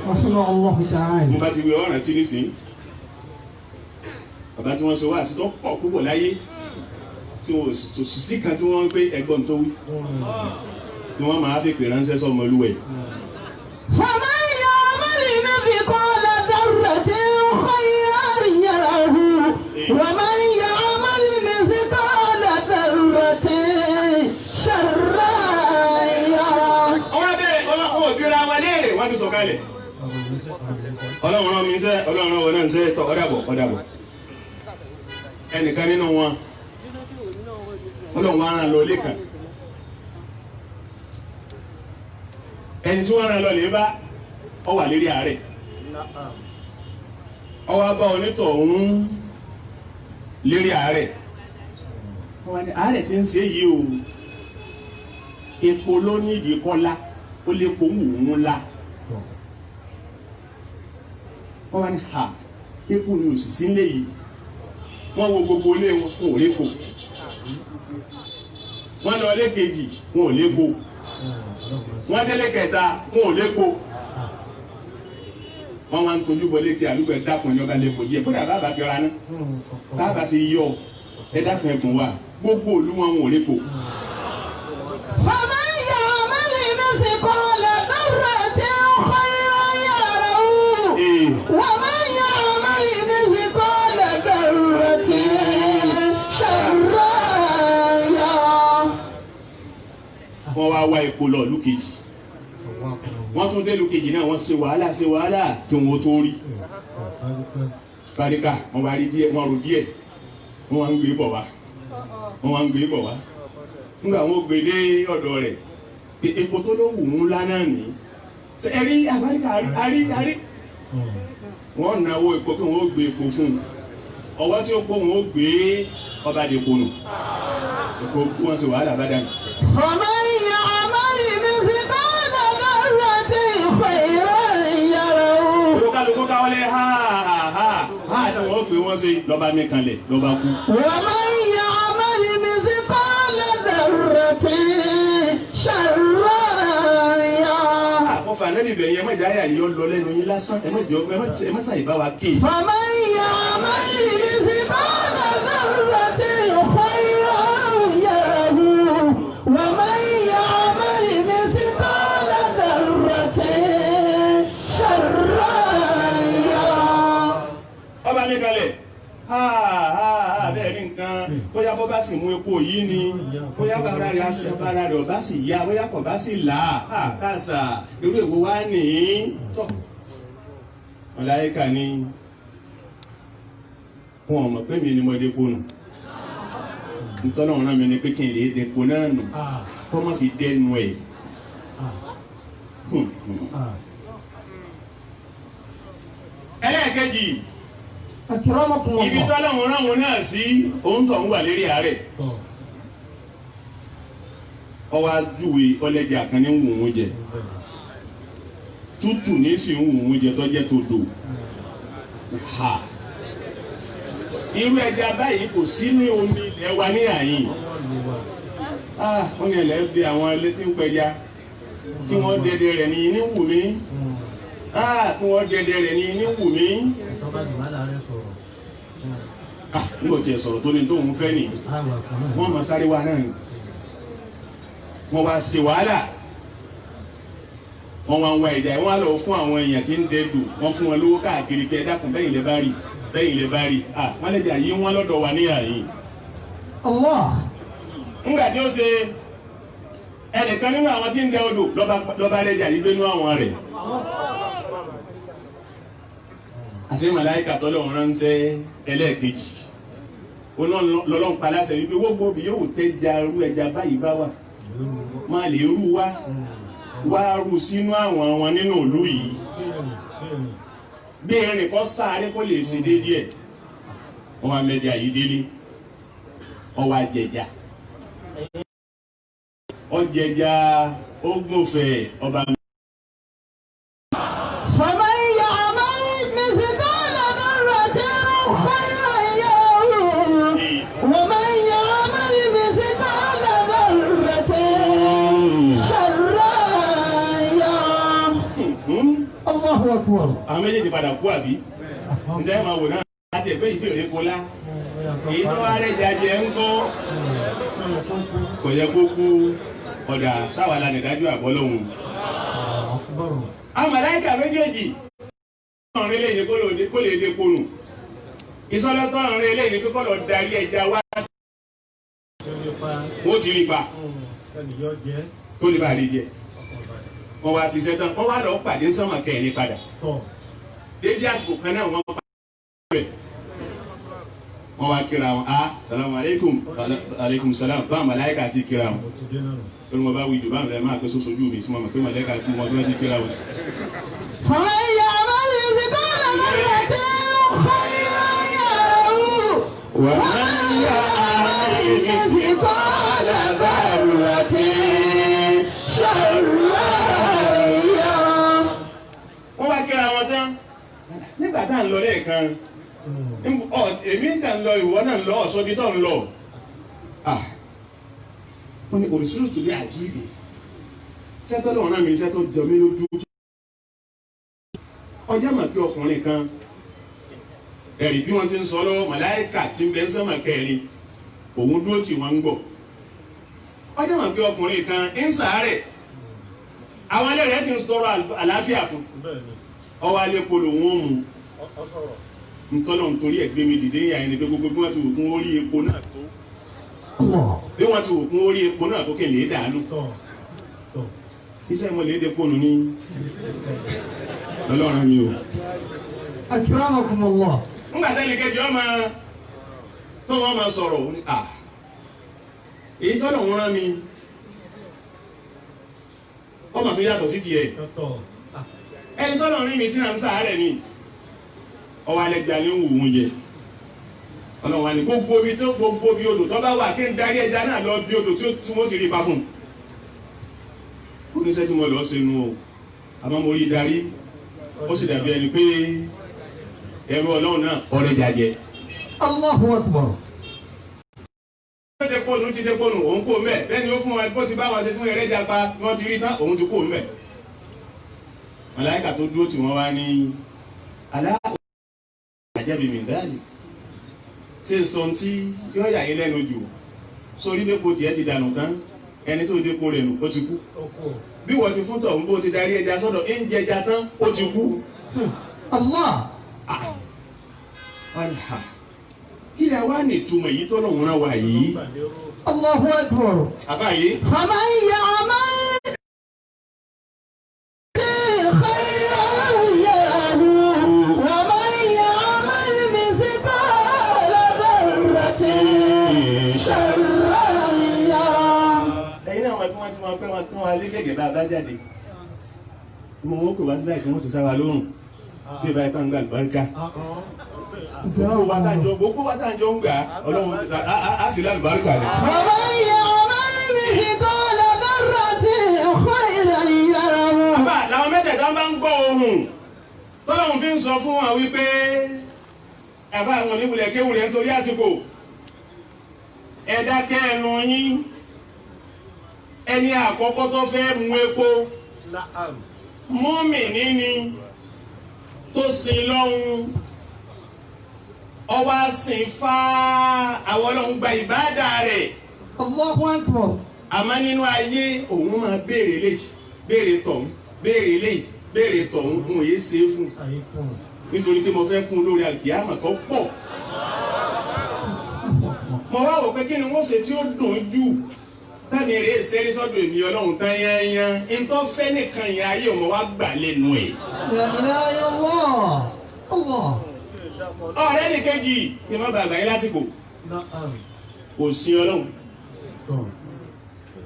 رحمه الله تعالى. Mo bá ti wí ọ̀ràn tí nísìn. Bàbá tí wọ́n sọ wá sí tó pọ̀ púpọ̀ láyé. Tí wọ́n sì sí kan tí wọ́n ń pé ẹgbọ́n tó wí. Tí wọ́n máa fi pè ránṣẹ́ sọmọlúwẹ̀. فمن يعمل مثقال ذرة خيرا يره. ومن يعمل مثقال ذرة شرا يره. Wọ́n bẹ̀rẹ̀ wọ́n ò bíra wọn léèrè wọ́n ti sọ̀kalẹ̀. Ọlọ́run rán mi sẹ́, Ọlọ́run rán wọn náà sẹ́, tọ́ ọ̀dàbọ̀ ọ̀dàbọ̀. Ẹnìkan nínú wọn, Ọlọ́run wa rán lọ ilé kan. Ẹni tí wọ́n rán lọ lè bá ọ wà lérí àárẹ̀. Ọ wá bá onítọ̀hún lérí àárẹ̀. Àárẹ̀ tí ń ṣe yìí o, epo ló ní ìdí kọ́lá, ó lè po wù ú ńlá. Wọ́n wá ní ha, epo ni òṣìṣẹ́ ńlẹ̀ yìí. Wọ́n wo gbogbo ilé wọn, wọn ò rí epo. Wọ́n lọ ilé kejì, wọn ò lépo. Wọ́n délé kẹta, wọn ò lépo. Wọ́n wá ń tojú bọ léke àlùkò. Ẹ dákun, ẹ̀yọ́ ká lépo díẹ̀, kódà bàbá fi ra ná, bàbá fi yọ, ẹ dákun, ẹ̀bùn wa. Gbogbo òlu wọn, wọn ò lépo. فمن يعمل مثقال ذرة خيرا يره ومن يعمل مثقال ذرة شرا يره. Wọ́n wá wá epo lọ ìlú kejì. Wọ́n tún dé ìlú kejì náà, wọ́n ṣe wàhálà, ṣe wàhálà kí wọ́n tó rí barika. Wọ́n wá rí díẹ̀, wọ́n ro díẹ̀, wọ́n wá ń gbé bọ̀ wá, wọ́n wá ń gbé bọ̀ wá. Nígbà wọ́n gbé dé ọ̀dọ̀ rẹ̀ pé epo tó ló wù ú ńlá náà ní ẹ rí àbáríkà, àrí àrí. Wọ́n náwó epo kí wọ́n gbé epo fún un. Ọwọ́ tí ó kó wọn ó gbé ọba dèpo nù, epo tí wọ́n ṣe wàhálà bá dànù. فمن يعمل مثقال ذرة خيرا يره. Olúkálukú káwọlé ha ha ha tí wọ́n gbé wọ́n ṣe lọ́ba mi kanlẹ̀, lọ́ba kú. ومن يعمل مثقال ذرة شرا يره. Àwọn fànẹ́bí bẹ̀yẹn, ẹ má jẹ́ àyà yìí ó lọ lẹ́nu yín lásán. Ẹ má jẹ́ ẹ má ṣàyè bá wa ké. فمن يعمل مثقال ذرة خيرا يره ومن يعمل مثقال ذرة شرا يره. Ọba mi kalẹ̀ ha ha ha. Bẹ́ẹ̀ ni nǹkan, bóyá bó bá sì mú epo yìí ni, bóyá bàbá rẹ̀ á sì, bàbá rẹ̀ ọba sì yá, bóyá kò bá sì là á káàsà, irú èwo wá ní tọ́. Màláíkà ni wọn ò mọ̀ pé mi ni mo depo nù. Ntọ́nà ọ̀ràn mi ni pé kí n lè depo náà nù kó má fi dẹnu ẹ̀. Ẹlẹ́ẹ̀kejì, أكرمكم ibi الله. tọ́lọ́run ráwọn náà sí, òun tó ń wà lérí àárẹ̀. Ọwọ́ ajúwe ọlẹ́jà kan ní wù ú jẹ, tútù ní sì ń wù ú jẹ, tọ́jẹ́ tó dò ha. Irú ẹja báyìí kò sí ní omi ilẹ̀ wa ní àyìn. Ah, wọ́n ní ẹlẹ́ bí àwọn létí ń pẹja kí wọ́n dẹdẹ rẹ̀ ní ní wù mí. Ah, kí wọ́n dẹdẹ rẹ̀ ní ní wù mí. Ah, nígbà tí ẹ sọ̀rọ̀ tó ní tóun fẹ́ nìyí, wọ́n máa sáré wa náà ni. Wọ́n wá ṣe wàhálà, wọ́n wá ń wá ẹja. Wọ́n wá lọ fún àwọn èèyàn tí ń dẹ́dù, wọ́n fún wọn lówó káàkiri kẹ́ ẹ dákun, bẹ́yìn lẹ bá rí, bẹ́yìn lẹ bá rí. Ah, wọ́n lẹ́jà yí wọ́n lọ́dọ̀ wa níyà yìí. الله. Ńgbà tí ó ṣe ẹnìkan nínú àwọn tí ń dẹ odò lọ́ba lẹ́jà yìí gbénú àwọn rẹ̀. Àṣé màláìkà tọ́lọ́run ránṣẹ́ ẹlẹ́ẹ̀kejì lọ́lọ́run paláṣẹ wípé gbogbo bí yóò tẹ́ ja rú ẹja báyìí bá wà, máa lè rú wá, wá rú sínú àwọn wọn nínú ìlú yìí, bí erin kọ́ sáré kó lè ṣe déédéé ẹ̀. Wọ́n wá mẹ́jà yìí délé, wọ́n wá jẹja, ọjẹja, ó gbọ̀nfẹ̀ ọba. فمن يعمل مثقال ذرة خيرا يره ومن يعمل مثقال ذرة شرا يره. الله أكبر. Àwọn méjèèjì padà kú, àbí? Ǹjẹ́ ẹ máa wò náà láti ẹ̀gbẹ́ yìí tí ò ní kó lá, èyí tó wá rẹ̀ jajẹ ń kọ́, kò yẹ kó kú. Ọ̀dà sáwà la nìdájọ́ àbọ̀ lọ́hùn. Àwọn màláíkà méjèèjì ọ̀rìn eléyìí kó lè dé kónù ìsọlọ́tọ̀ ọ̀rìn eléyìí kó lọ darí ẹja wá sí wọ́n ti rí pa kó lè bá rí jẹ. Wọ́n wá ṣiṣẹ́ tán, wọ́n wá lọ pàdé sánmà kẹrin padà. Dédé àsìkò kan náà wọ́n pàdé rẹ̀, wọ́n wá kíra wọn. A salamu aleykum. Aleykum salam. Báwọn màláíkà ti kíra wọn torí wọn bá wí jù báwọn lẹ́ẹ̀ máa pé sósojú mi sún wọn mọ̀ pé màláíkà fún wọn bí wọ́n ti kíra wọn. فمن يعمل مثقال ذرة خيرا يره ومن يعمل مثقال ذرة شرا يره. Wọ́n wá kíra wọn tán. Nígbà tá à ń lọ lẹ́ẹ̀kan, èmi kà ń lọ, ìwọ náà ń lọ, ọ̀sọ́ bí tó ń lọ. Ah, Wọ́n ní òrìṣìlò tó bí àjíìbì sẹ́tọ́ lọ́wọ́ náà mi sẹ́tọ́ jọ mí lójú. Ọjọ́ mọ̀ pé ọkùnrin kan ẹ̀rí bí wọ́n ti ń sọ lọ́wọ́ màláìkà tí ń bẹ ń sánmà kẹrin òun dúró tì wọ́n ń gbọ̀. Ọjọ́ mọ̀ pé ọkùnrin kan ń sàárẹ̀ àwọn ẹlẹ́rìí sì ń sọ̀rọ̀ àlàáfíà fún ọwọ́ alẹ́ polo òun ó mu ntọ́nà nítorí ẹ̀ gbé mi dìde yà ẹni pé gbogbo bí wọ́n ti wò kún orí epo náà tó bí wọ́n ti wò kún orí epo náà tó kẹlẹ̀ é dànù iṣẹ́ wọn lè dé pọnù ní lọ́lọ́run mi o. Akramakumullah. Ńgbà tẹ́lẹ̀ kejì ọmọ tó wọ́n máa sọ̀rọ̀ òun à èyí tọ́lọ̀ ń rán mi ọmọ tó yàtọ̀ sí tiẹ̀ ẹni tọ́lọ̀ ń rí mi sínú àǹsà rẹ̀ ni ọwọ́ alẹ́ gba ní wù ú jẹ ọlọ́wọ́ ni gbogbo ibi tó gbogbo ibi odò tó bá wà kí n darí ẹja náà lọ bí odò tí wọ́n ti rí pa fún un. Ó ní sẹ́ tí mo lọ ṣe nu o àmọ́ mo rí darí ó sì dàbí ẹni pé ẹrú ọlọ́run náà ọrẹ jàjẹ. Allahu Akbar. Ó ti dépònù ti dépònù òun kò mẹ́ bẹ́ẹ̀ ni ó fún wa bó ti bá wọn ṣe fún ẹrẹ́jà pa wọ́n ti rí tán òun ti kò mẹ́. Màláíkà tó dúró tí wọ́n wá ní aláàbò àjẹbí mi dáàlì ṣe ń sọ tí yóò yà yín lẹ́nu jù sórí dépò tiẹ̀ ti dànù tán ẹni tó dépò rẹ̀ nù ó ti kú bí wọ́n ti fún tọ̀hún bó ti darí ẹja sọ́dọ̀ ń jẹ ẹja tán ó ti kú. Allah. Alha kí ni àwa ní ìtumọ̀ èyí tó lọ́hùn rán wa yìí. Allahu Akbar. Àbáyé. Faman ya'mal khayran yarahu wa man ya'mal mithqala dharratin sharran yarah. Ẹ̀yin náà wọ́n bí wọ́n ti máa pẹ́ wọn tán wa lé gẹ́gẹ́ bá a bá jáde. Mo wọ́n kò wá sílẹ̀ kí wọ́n ti sára lóhùn bí ìbá ipá ń gba àlùbáríkà. Gbogbo wa tá à ń jọ ń gbà ọlọ́run á sì lálùbáríkà ni. Faman ya'mal mithqala dharratin khayran yarah. Àbá làwọn mẹ́tẹ̀ẹ̀ta bá ń gbọ́ ohùn tọ́lọ́hùn fi ń sọ fún wa wípé àbá àwọn oníwulẹ̀ kéwulẹ̀ nítorí àsìkò ẹ dákẹ́ ẹnu yín ẹni àkọ́kọ́ tó fẹ́ mu epo mùmínì ni tó sin lọ́hùn ọwọ́ àsìn fá àwọn ọlọ́hun gba ìbáàdà rẹ̀. Allahu Akbar. Àmọ́ nínú ayé òun máa béèrè léyìí béèrè tọ̀hún béèrè léyìí béèrè tọ̀hún òun yìí ṣe é fún nítorí pé mo fẹ́ fún un lórí àlùkìyámà tó pọ̀. Mo wá wò pé kí ni wọ́n ṣe tí ó dùn jù tẹ́mi rèé ṣeré sọ́dọ̀ èmi ọlọ́run tán yányán ntọ́ fẹ́ nìkan yẹn ayé òun wá gbà lẹ́nu ẹ̀. La ilaha illallah. Allah. Ọ̀rẹ́ nìkejì ni wọ́n bá àgbà yín lásìkò kò sí ọlọ́run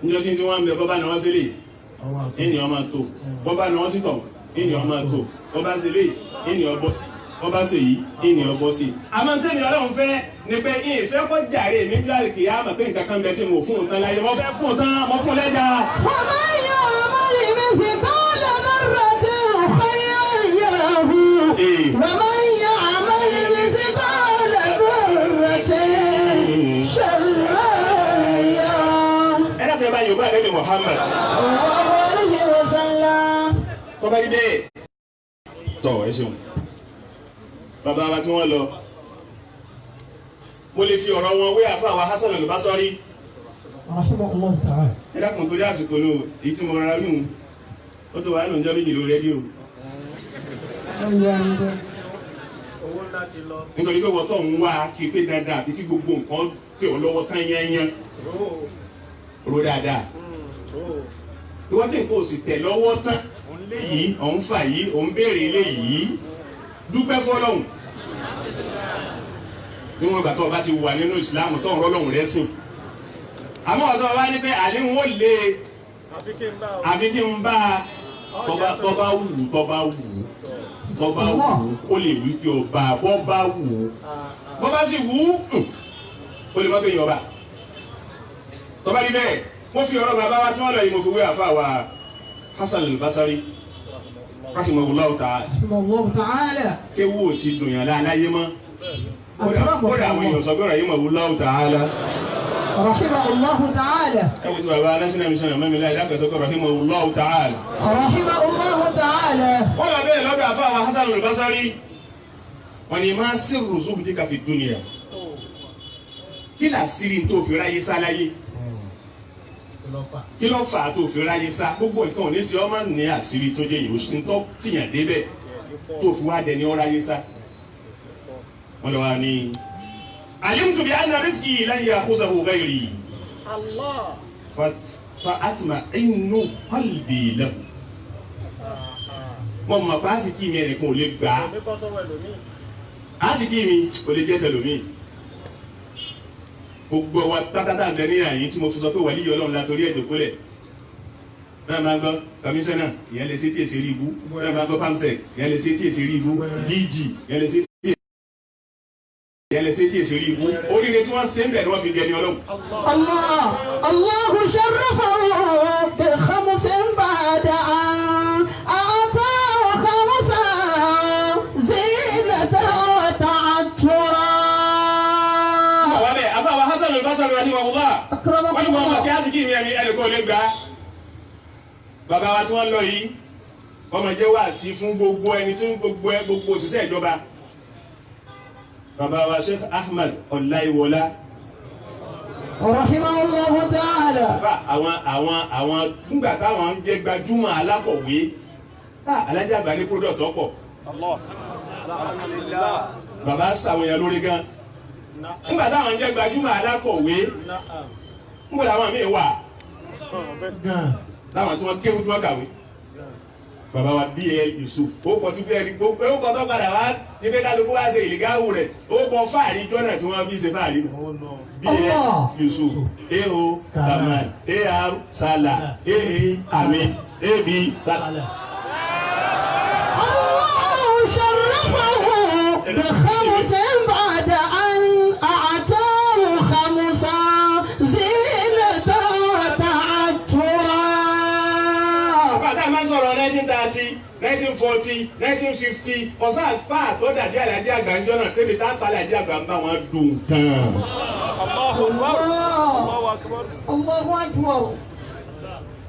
níjọ́ tí wọ́n ń bẹ bọ́bá náà wọ́n sílẹ̀ ẹni ọmọ tó bọ́bá náà wọ́n sì tọ̀ ẹni ọmọ tó bọ́bá sílẹ̀ ẹni ọbọ̀ sí bọ́bá sì yìí ẹni ọbọ̀ sí. Àmọ́ tẹ́mi ọlọ́run fẹ́ ni pé ìfẹ́ kọ́ jàre mi bí àlùkì yá mọ̀ pé nǹkan kan bẹ tí mo fún un tán láyé mo fẹ́ fún un tán mo fún un lẹ́jà. Faman ya'mal mithqala dharratin khayran yarah wa man ya'mal mithqala dharratin sharran yarah. Ẹ dákun ẹ bá Yorùbá rẹ ní Muhammad. Sallallahu alayhi wa sallam. Tọ́ba dídé tọ̀ ẹ ṣeun bàbá wa tí wọ́n lọ mo lè fi ọ̀rọ̀ wọn wé àfáà wa Hasan al-Basri. Rahimahullah ta'ala. Ẹ dákun torí àsìkò ní o èyí tí mo rọra wí hùn ó tó wàá lò ń jọ méjì lórí rédíò nítorí pé wọ́n tó ń wá kí pé dáadáa àfi kí gbogbo nǹkan tẹ̀ ọ́ lọ́wọ́ tán yányán ro dáadáa ìwọ́n tí nǹkan ò sì tẹ̀ lọ́wọ́ tán òun lé yìí òun fà yìí òun béèrè lé yìí dúpẹ́ fọlọ́hùn níwọ̀n ìgbà tó o bá ti wà nínú ìsìláàmù tó ń rọ́lọ́hùn rẹ sìn àmọ́ ọ̀tọ́ wa ní pé àlẹ́ ń wò lé àfi kí n bá tọ́ba wù tọ́ba wù tọ́ba wù ó lè wí pé ọba bọ́ bá wù bọ́ bá sì wù ó lè má pé yín ọba tọ́ba rí bẹ́ẹ̀ mo fi ọ̀rọ̀ bàbá wa tí wọ́n lọ yìí mo fi wé àfa wa Hasan al-Basri rahimahullahu ta'ala. Rahimahullahu ta'ala. Kéwú ò ti dùn yàn láàláyé mọ́. Kódà àwọn èèyàn sọ pé rahimahullahu ta'ala. Rahimahullahu ta'ala. Ẹ wo ti bàbá national mission mẹ́mi láì dákẹ́sọ́kọ̀ rahimahullahu ta'ala. Rahimahullahu ta'ala. Wọ́n lọ bẹ́ẹ̀ lọ́dọ̀ àfáà Hasan al-Basri. Wọ́n ní máa sirru zuhdika fi dunya. Kí làásìrì tó fi ráyé sá láyé? Kí ló fà á tó fi ráyé sá? Gbogbo nǹkan ò ní sí ọmọ ní àṣírí tó jẹ́ ìwòsàn tó tìyàn débẹ̀ tó fi wá dẹni ó ráyé sá. Wọ́n lọ wá ní. Alimtu bi anna rizqi lan ya'khuzahu ghayri. Fa atma'innu qalbi lahu. Mo mọ̀ pé àsìkí mi ẹnìkan ò lè gbà á. Àsìkí mi ò lè jẹ́ tẹlòmíì. Gbogbo wa pátápátá bẹ ní àyín tí mo fi sọ pé wàlíyé Ọlọ́run la torí ẹ̀jọ̀ kólẹ̀. Náà máa gbọ́ kọmíṣánná ìyẹn lè ṣe tí èsì rí ibú. Náà máa gbọ́ pamsec ìyẹn lè ṣe tí èsì rí ibú. DG ìyẹn lè ṣe tí ìyẹn lè ṣe tí èsì rí ibú. Oríire tí wọ́n ṣe ń bẹ̀ ni wọ́n fi dẹni Ọlọ́run. Allah Allahu sharrafahu bi khamsin ba'da an a'tahu khamsan zinatan wa ta'attura. Àwọn bẹ́ẹ̀ afáwa Hasan al-Basri rahimahullah. Wọ́n ní wọ́n mọ̀ kí àsìkí mi ẹni ẹnì kan lè gbà á. Bàbá wa tí wọ́n lọ yìí, ọmọ jẹ́ wáàsí fún gbogbo ẹni tí gbogbo ẹ gbogbo òṣìṣẹ́ ìjọba. Bàbá wa Sheikh Ahmed Ọláyíwọlá. Rahimahullahu ta'ala. Bàbá àwọn nígbà táwọn ń jẹ́ gbajúmọ̀ alákọ̀wé. Alájà àgbà ní product ọ̀pọ̀. Bàbá sàwọn èèyàn lórí gan. Nígbà táwọn ń jẹ́ gbajúmọ̀ alákọ̀wé. Nígbà táwọn míì wà. Láwọn tí wọ́n kéwú tí wọ́n kàwé. Bàbá wa B.L. Yusuf ó kọ tí bẹ́ẹ̀ ni gbogbo ó kọ tó padà wá ní pé kálukú wá ṣe ìlígáwù rẹ̀ ó kọ fáàrí jọ́nà tí wọ́n fi ṣe fáàrí nù. B.L. Yusuf A.O. Kamal A.R. Salah A.A. Amin A.B. Salah. Allahu sharrafahu bi khamsin ba'da an a'tahu khamsan zinatan wa ta'attura. Bàbá máa ń sọ̀rọ̀ 1930, 1940, 1950 ọ̀sán àfáà tó dàbí àlàjì àgbà ń jọ́nà tẹ́bi tá a pa àlàjì àgbà ń bá wọn dùn kan. Allahu akbar.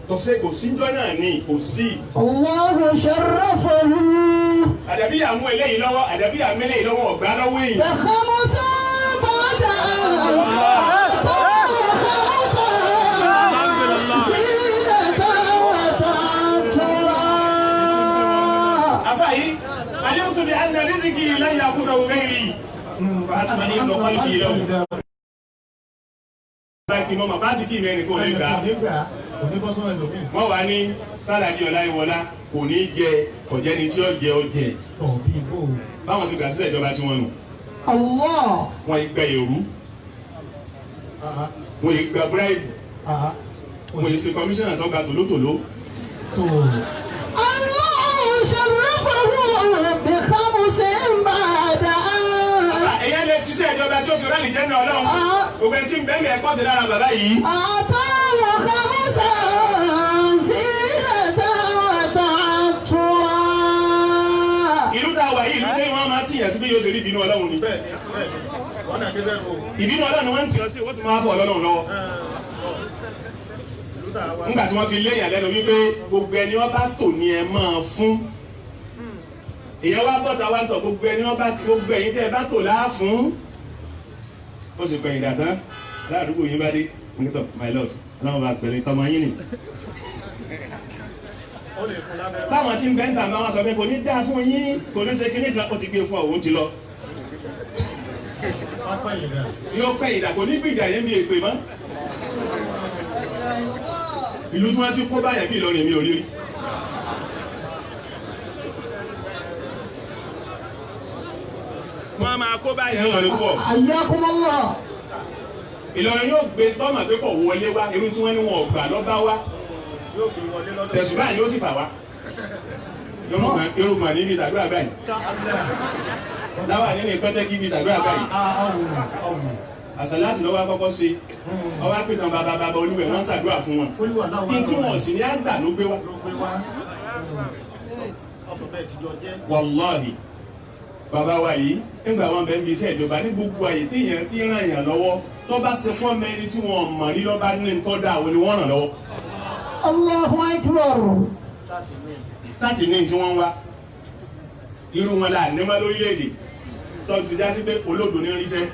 Tọ́sẹ̀ kò síjọ́ náà ni kò sí. Allahu sharrafahu. Àdàbí àmú eléyìí lọ́wọ́, àdàbí àmú eléyìí lọ́wọ́ ọ̀gbá lọ́wọ́ èyí. Bi khamsin ba'da an a'tahu khamsan zinatan wa ta'attura. Àfáà yìí, alimtu bi anna rizqi lan ya'khuzahu ghayri. Atma'innu qalbi lahu. Báyìí mọ́ màá bá sì kí ìmọ̀ ẹnì kan ò lè gbà á. Wọ́n wá ní Sálàdí Ọláyíwọlá kò ní jẹ kọ̀jẹ́ni tí ó jẹ ó jẹ. Báwọn sì gbà sílẹ̀ ìjọba tí wọ́n nù. Allah. Wọ́n yìí gba èrú. Wọ́n yìí gba bíráìbù. Wọ́n yìí ṣe kọmíṣánná tó ga tòlótòló. Allahu sharrafahu bi khamsin ba'da an. Ẹ̀yẹ́ lè ṣiṣẹ́ ìjọba tí ó fi rálì jẹ́ náà Ọlọ́run. Gbogbo ẹni tí ń bẹ́ẹ̀ mi ẹ̀kọ́ sí lára bàbá yìí. A'tahu khamsan zinatan wa ta'attura. Ìlú tá a wà yìí, ìlú tẹ́yìn wọn máa tìyàn sí bí yóò ṣe rí ìbínú Ọlọ́run ni. Ìbínú Ọlọ́run ni wọ́n ń tìyàn sí, wọ́n tún máa fọ Ọlọ́run lọ́wọ́. Nígbà tí wọ́n fi léèyàn lẹ́nu wípé gbogbo ẹni wọ́n bá tò ní ẹ máa fún. Èèyàn wá bọ́ta wá tọ̀ gbogbo ẹni wọ́n bá ti gbogbo ẹ̀yin tẹ́ ẹ bá tò láàfún. Ó sì pẹ̀yìn dàtán aládùúgbò yín bá dé onítọ̀ my lord ọlọ́run bá pẹ̀lú tọmọ yín nì. Táwọn tí ń bẹ́ ń tà máa wá sọ pé kò ní dáa fún yín kò ní ṣe kíní kan ó ti gbé fún òun ti lọ. Yóò pẹ̀yìn dà kò ní gbìjà yẹn bí èpè mọ́. Ìlú tí wọ́n ti kó báyẹn bí Ìlọrin mi ò rí rí. Wọ́n máa kó báyẹn Ìlọrin pọ̀. Hayyakumullah. Ìlọrin yóò gbé tọ́mà pé kò wọlé wá irú tí wọ́n ní wọn ò gbà lọ́ba wá. Tẹ̀sùn báyìí ló sì fà wá. Yorùbá níbi ìtàdúrà báyìí. Láwà nínú ìpẹ́tẹ́kì níbi ìtàdúrà báyìí. Àsàlátù lọ́wọ́ akọ́kọ́ ṣe. Ọwọ́ àpètàn bàbá bàbá olúwẹ̀ wọ́n ń ṣàdúrà fún wọn. Kí tí wọ́n sì ní àgbà ló gbé wá. Wàláhì. Bàbá wa yìí nígbà wọn bẹ ń bi iṣẹ́ ìjọba ní gbogbo àyè tí èèyàn ti ràn èèyàn lọ́wọ́ Tó bá ṣe fún ọmọ ẹni tí wọ́n mọ̀ ní lọ́ba ní nǹkan dá àwọn ni wọ́n ràn lọ́wọ́. Allahu akbar. Sáàtì ní tí wọ́n ń wá. Irú wọn là ní mọ́ lórílẹ̀‐èdè. Tọ́jú já sí pé olódò ní ríṣẹ́.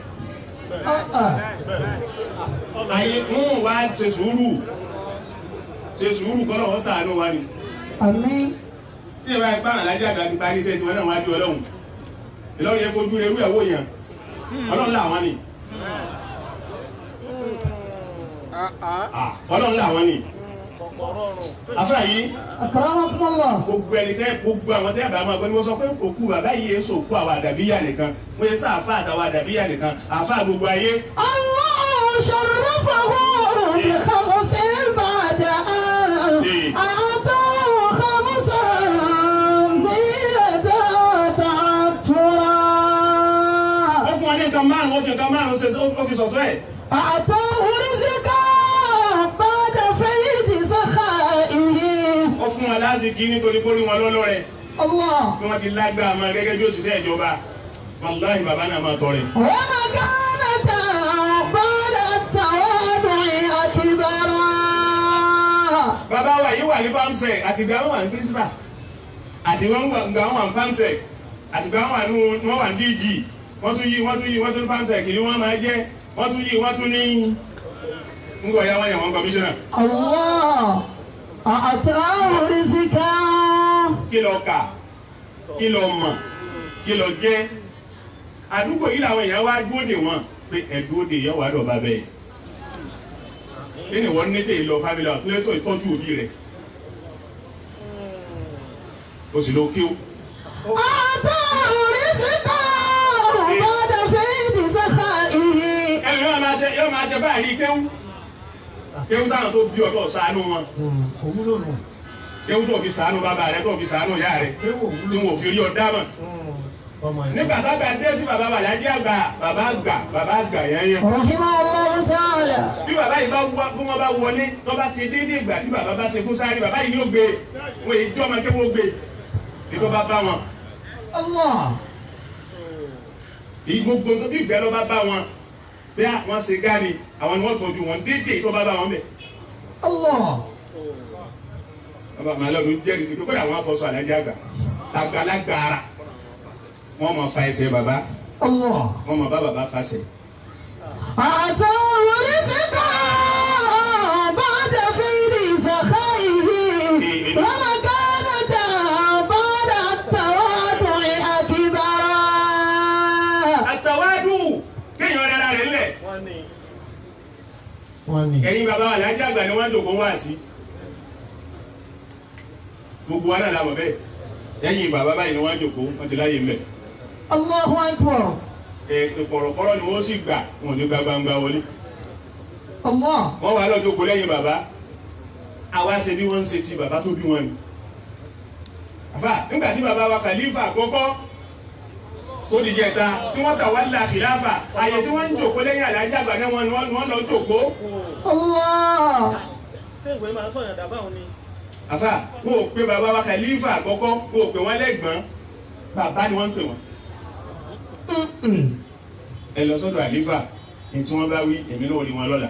Ayé ń wá ṣe sùúrù. Ṣe sùúrù kọ́ lọ́wọ́ ṣàánú wa ni. Àmín. Tí ẹ bá ipá àlájá àgbà ti parí iṣẹ́ tiwọn náà wájú Ọlọ́run. Ìlọrin yẹn fojú rẹ̀ wúyàwó yẹn. Ọlọ́run làwọn ni. Ọlọ́run làwọn ni. Afra yìí. Akramakumullah. Gbogbo ẹni tẹ gbogbo àwọn tẹ bá máa gbọ́ ni wọ́n sọ pé òkú bàbá yìí èso òkú àwọn àdàbíyà nìkan. Wọ́n yẹ sáàfà àtàwọn àdàbíyà nìkan. Àfà gbogbo ayé. Allahu sharrafahu bi khamsin ba'da an a'tahu khamsan zinatan ta'attura. Ó fún wa ní nǹkan márùn-ún, ó fi nǹkan márùn-ún ṣe ó fi sọ̀sọ́ ẹ̀. A'tahu rizqan ba'da faydi sakhaihi. Ó fún wa lásìkí nítorí kó rí wọn lọ́lọ́rẹ̀. Allah. Bí wọ́n ti lágbàá máa gẹ́gẹ́ bí òṣìṣẹ́ ìjọba. Wàláhì bàbá náà máa tọrẹ. Wa makanatan ba'da tawadu'i akbara. Bàbá wa yìí wà ní Pamsec, àtìgbà wọn wà ní principal, àtìgbà wọn wà ní Pamsec, àtìgbà wọn wà ní DG, wọ́n tún yí wọ́n tún yí wọ́n tún ní Pamsec ni wọ́n máa jẹ́, wọ́n tún yí wọ́n tún ní ńgọ̀ ya wọ́n yẹ wọ́n commissioner. Allah a'tahu rizqan. Kí lọ kà, kí lọ mọ̀, kí lọ jẹ́. Àdúgbò yìí làwọn èèyàn wá dúró dè wọ́n pé ẹ̀dúró dè yẹ wàá dọ̀ba bẹ́ẹ̀. Nínú ìwọ ní tèyí lọ family house ní tó ìtọ́jú òbí rẹ̀. O sì lọ kí o. A'tahu rizqan ba'da faydi sakhaihi. Ẹni yóò máa ṣe fáàrí kéwú. Kéwú táwọn tó bí ọ̀dọ́ ṣàánú wọn. Òwúlò nù. Kéwú tó fi ṣàánú bàbá rẹ̀ tó fi ṣàánú ìyá rẹ̀ tí wọn ò fi rí ọ dámọ̀. Nígbà tábà dé sí bàbá Bàlájí àgbà bàbá àgbà bàbá àgbà yẹn yẹn. Rahimahullahu ta'ala. Bí bàbá yìí bá wá bí wọ́n bá wọlé tó bá ṣe déédéé ìgbà tí bàbá bá ṣe fún sáré bàbá yìí ni ó gbé wọn èyí jọ́ ọmọ kí wọ́n gbé ní tó bá bá wọn. Allah. Èyí gbogbo tó bí ìgbẹ́ ló bá bá wọn bí wọ́n ṣe gáàrí àwọn ni wọ́n tọ́jú wọn déédéé tó bá bá wọn bẹ̀. Allah. Bàbá màlúù jẹ́rìí sí pé kódà wọ́n fọṣọ Àlájì àgbà àgbàlagbà ara wọ́n mọ̀ fa ẹsẹ̀ bàbá. Allah. Wọ́n mọ̀ bá bàbá fasẹ̀. A'tahu rizqan ba'da faydi sakhaihi wa makanatan ba'da tawadu'i akbara. Àtàwádù kéèyàn rẹ̀ rẹ̀ lẹ̀. Wọ́n ní. Ẹ̀yin bàbá Àlájì àgbà ni wọ́n jòkó wá sí. Gbogbo wa náà la mọ̀ bẹ́ẹ̀. Ẹ̀yin bàbá báyìí ni wọ́n jòkó wọ́n ti láyé mbẹ̀. Allahu akbar. Kọ̀rọ̀kọ̀rọ̀ ni wọ́n sì gbà wọn ò ní gba gbangba wọlé. Allah. Wọ́n wà lọ́jọ́ kó lẹ́yìn bàbá. Àwa ṣe bí wọ́n ń ṣe ti bàbá tó bí wọn ni. Àfà nígbà tí bàbá wa Khalifa àkọ́kọ́ tó di jẹta tí wọ́n tà wá la kìláfà àyè tí wọ́n ń jòkó lẹ́yìn Àlájì àgbà náà wọ́n lọ jòkó. Allah. Ṣé ìwé máa sọ̀yàn dàbá òun ni? Àfà wọn ò pe bàbá wa Khalifa àkọ́kọ́ wọn ò pe wọ́n lẹ́gbọ̀n bàbá ni wọ́n ń pè wọ́n. Ẹ lọ sọ́dọ̀ àlífà ní tí wọ́n bá wí èmi náà rí wọn lọ́la.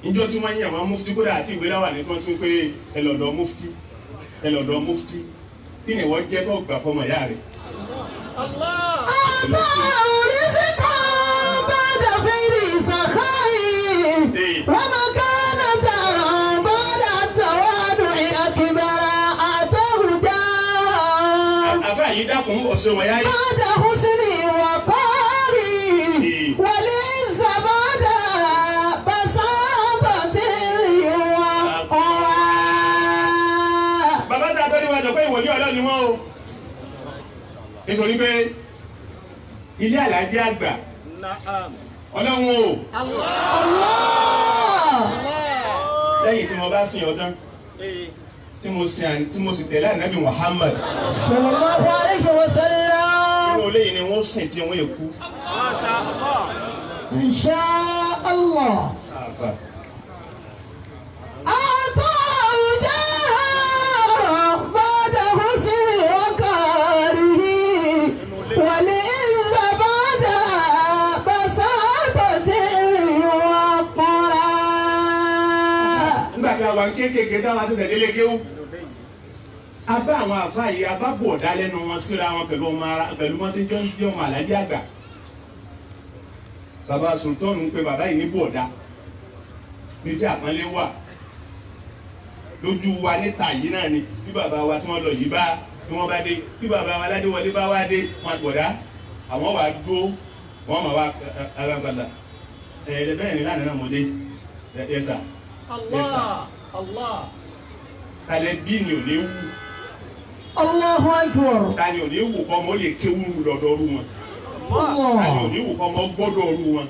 Níjọ́ tí wọ́n yàn wọ́n mufti kódà àti ìwé láwà ní tí wọ́n tún pé ẹ lọ́dọ̀ mufti ẹ lọ́dọ̀ mufti kí ni wọ́n jẹ́ tó gbà fọmọ ìyá rẹ̀. A'tahu rizqan ba'da faydi sakhaihi wa makanatan ba'da tawadu'i akbara. A'tahu jahan Àfà yìí dákun ọ̀sẹ̀ wọ̀nyá yìí. ba'da husni waqari wal-izza ba'da basabatil waqar. Bàbá tá a tọ́ níwájú pé ìwòlíì Ọlọ́run ni wọ́n o. Nítorí pé ilé Àlájì àgbà Ọlọ́run o. Allah. Lẹ́yìn tí mo bá sìn ọ́ tán tí mo sì tẹ̀lé Ànábì Muhammad. Sallallahu alayhi wa sallam. Inú ilé yìí ni wọ́n sìn tí wọ́n yẹ kú. Insha Allah. Àfà. A'tahu jahan ba'da husni waqarihi wal-izza ba'da basabatil ń kékèké táwa ṣẹ̀ṣẹ̀ délé kéwú. A bá àwọn àfa yìí, a bá bọ̀dá lẹ́nu wọn síra wọn pẹ̀lú ọmọ ara pẹ̀lú wọn tí jọ ń jẹ́ ọmọ àlájẹ́ àgbà. Bàbá Sultan ń pe bàbá yìí ní bọ̀dá. Ní tí àpọ́nlé wà lójú wa níta yìí náà ni bí bàbá wa tí wọ́n lọ yìí bá tí wọ́n bá dé tí bàbá wa Ládéwọlé bá wá dé wọn bọ̀dá àwọn wà dúró wọn mà wá alágbàdà ẹ bẹ́ẹ̀ ni lánàá náà mo dé ẹ sà ẹ sà Allah. talẹ bí ni ò ní wù Allahu akbar. ta ni ò ní wù kọ́ ọmọ ó lè kéwú lọ́dọ̀ ọrú wọn ta ni ò ní wù kọ́ ọmọ gbọ́dọ̀ ọrú wọn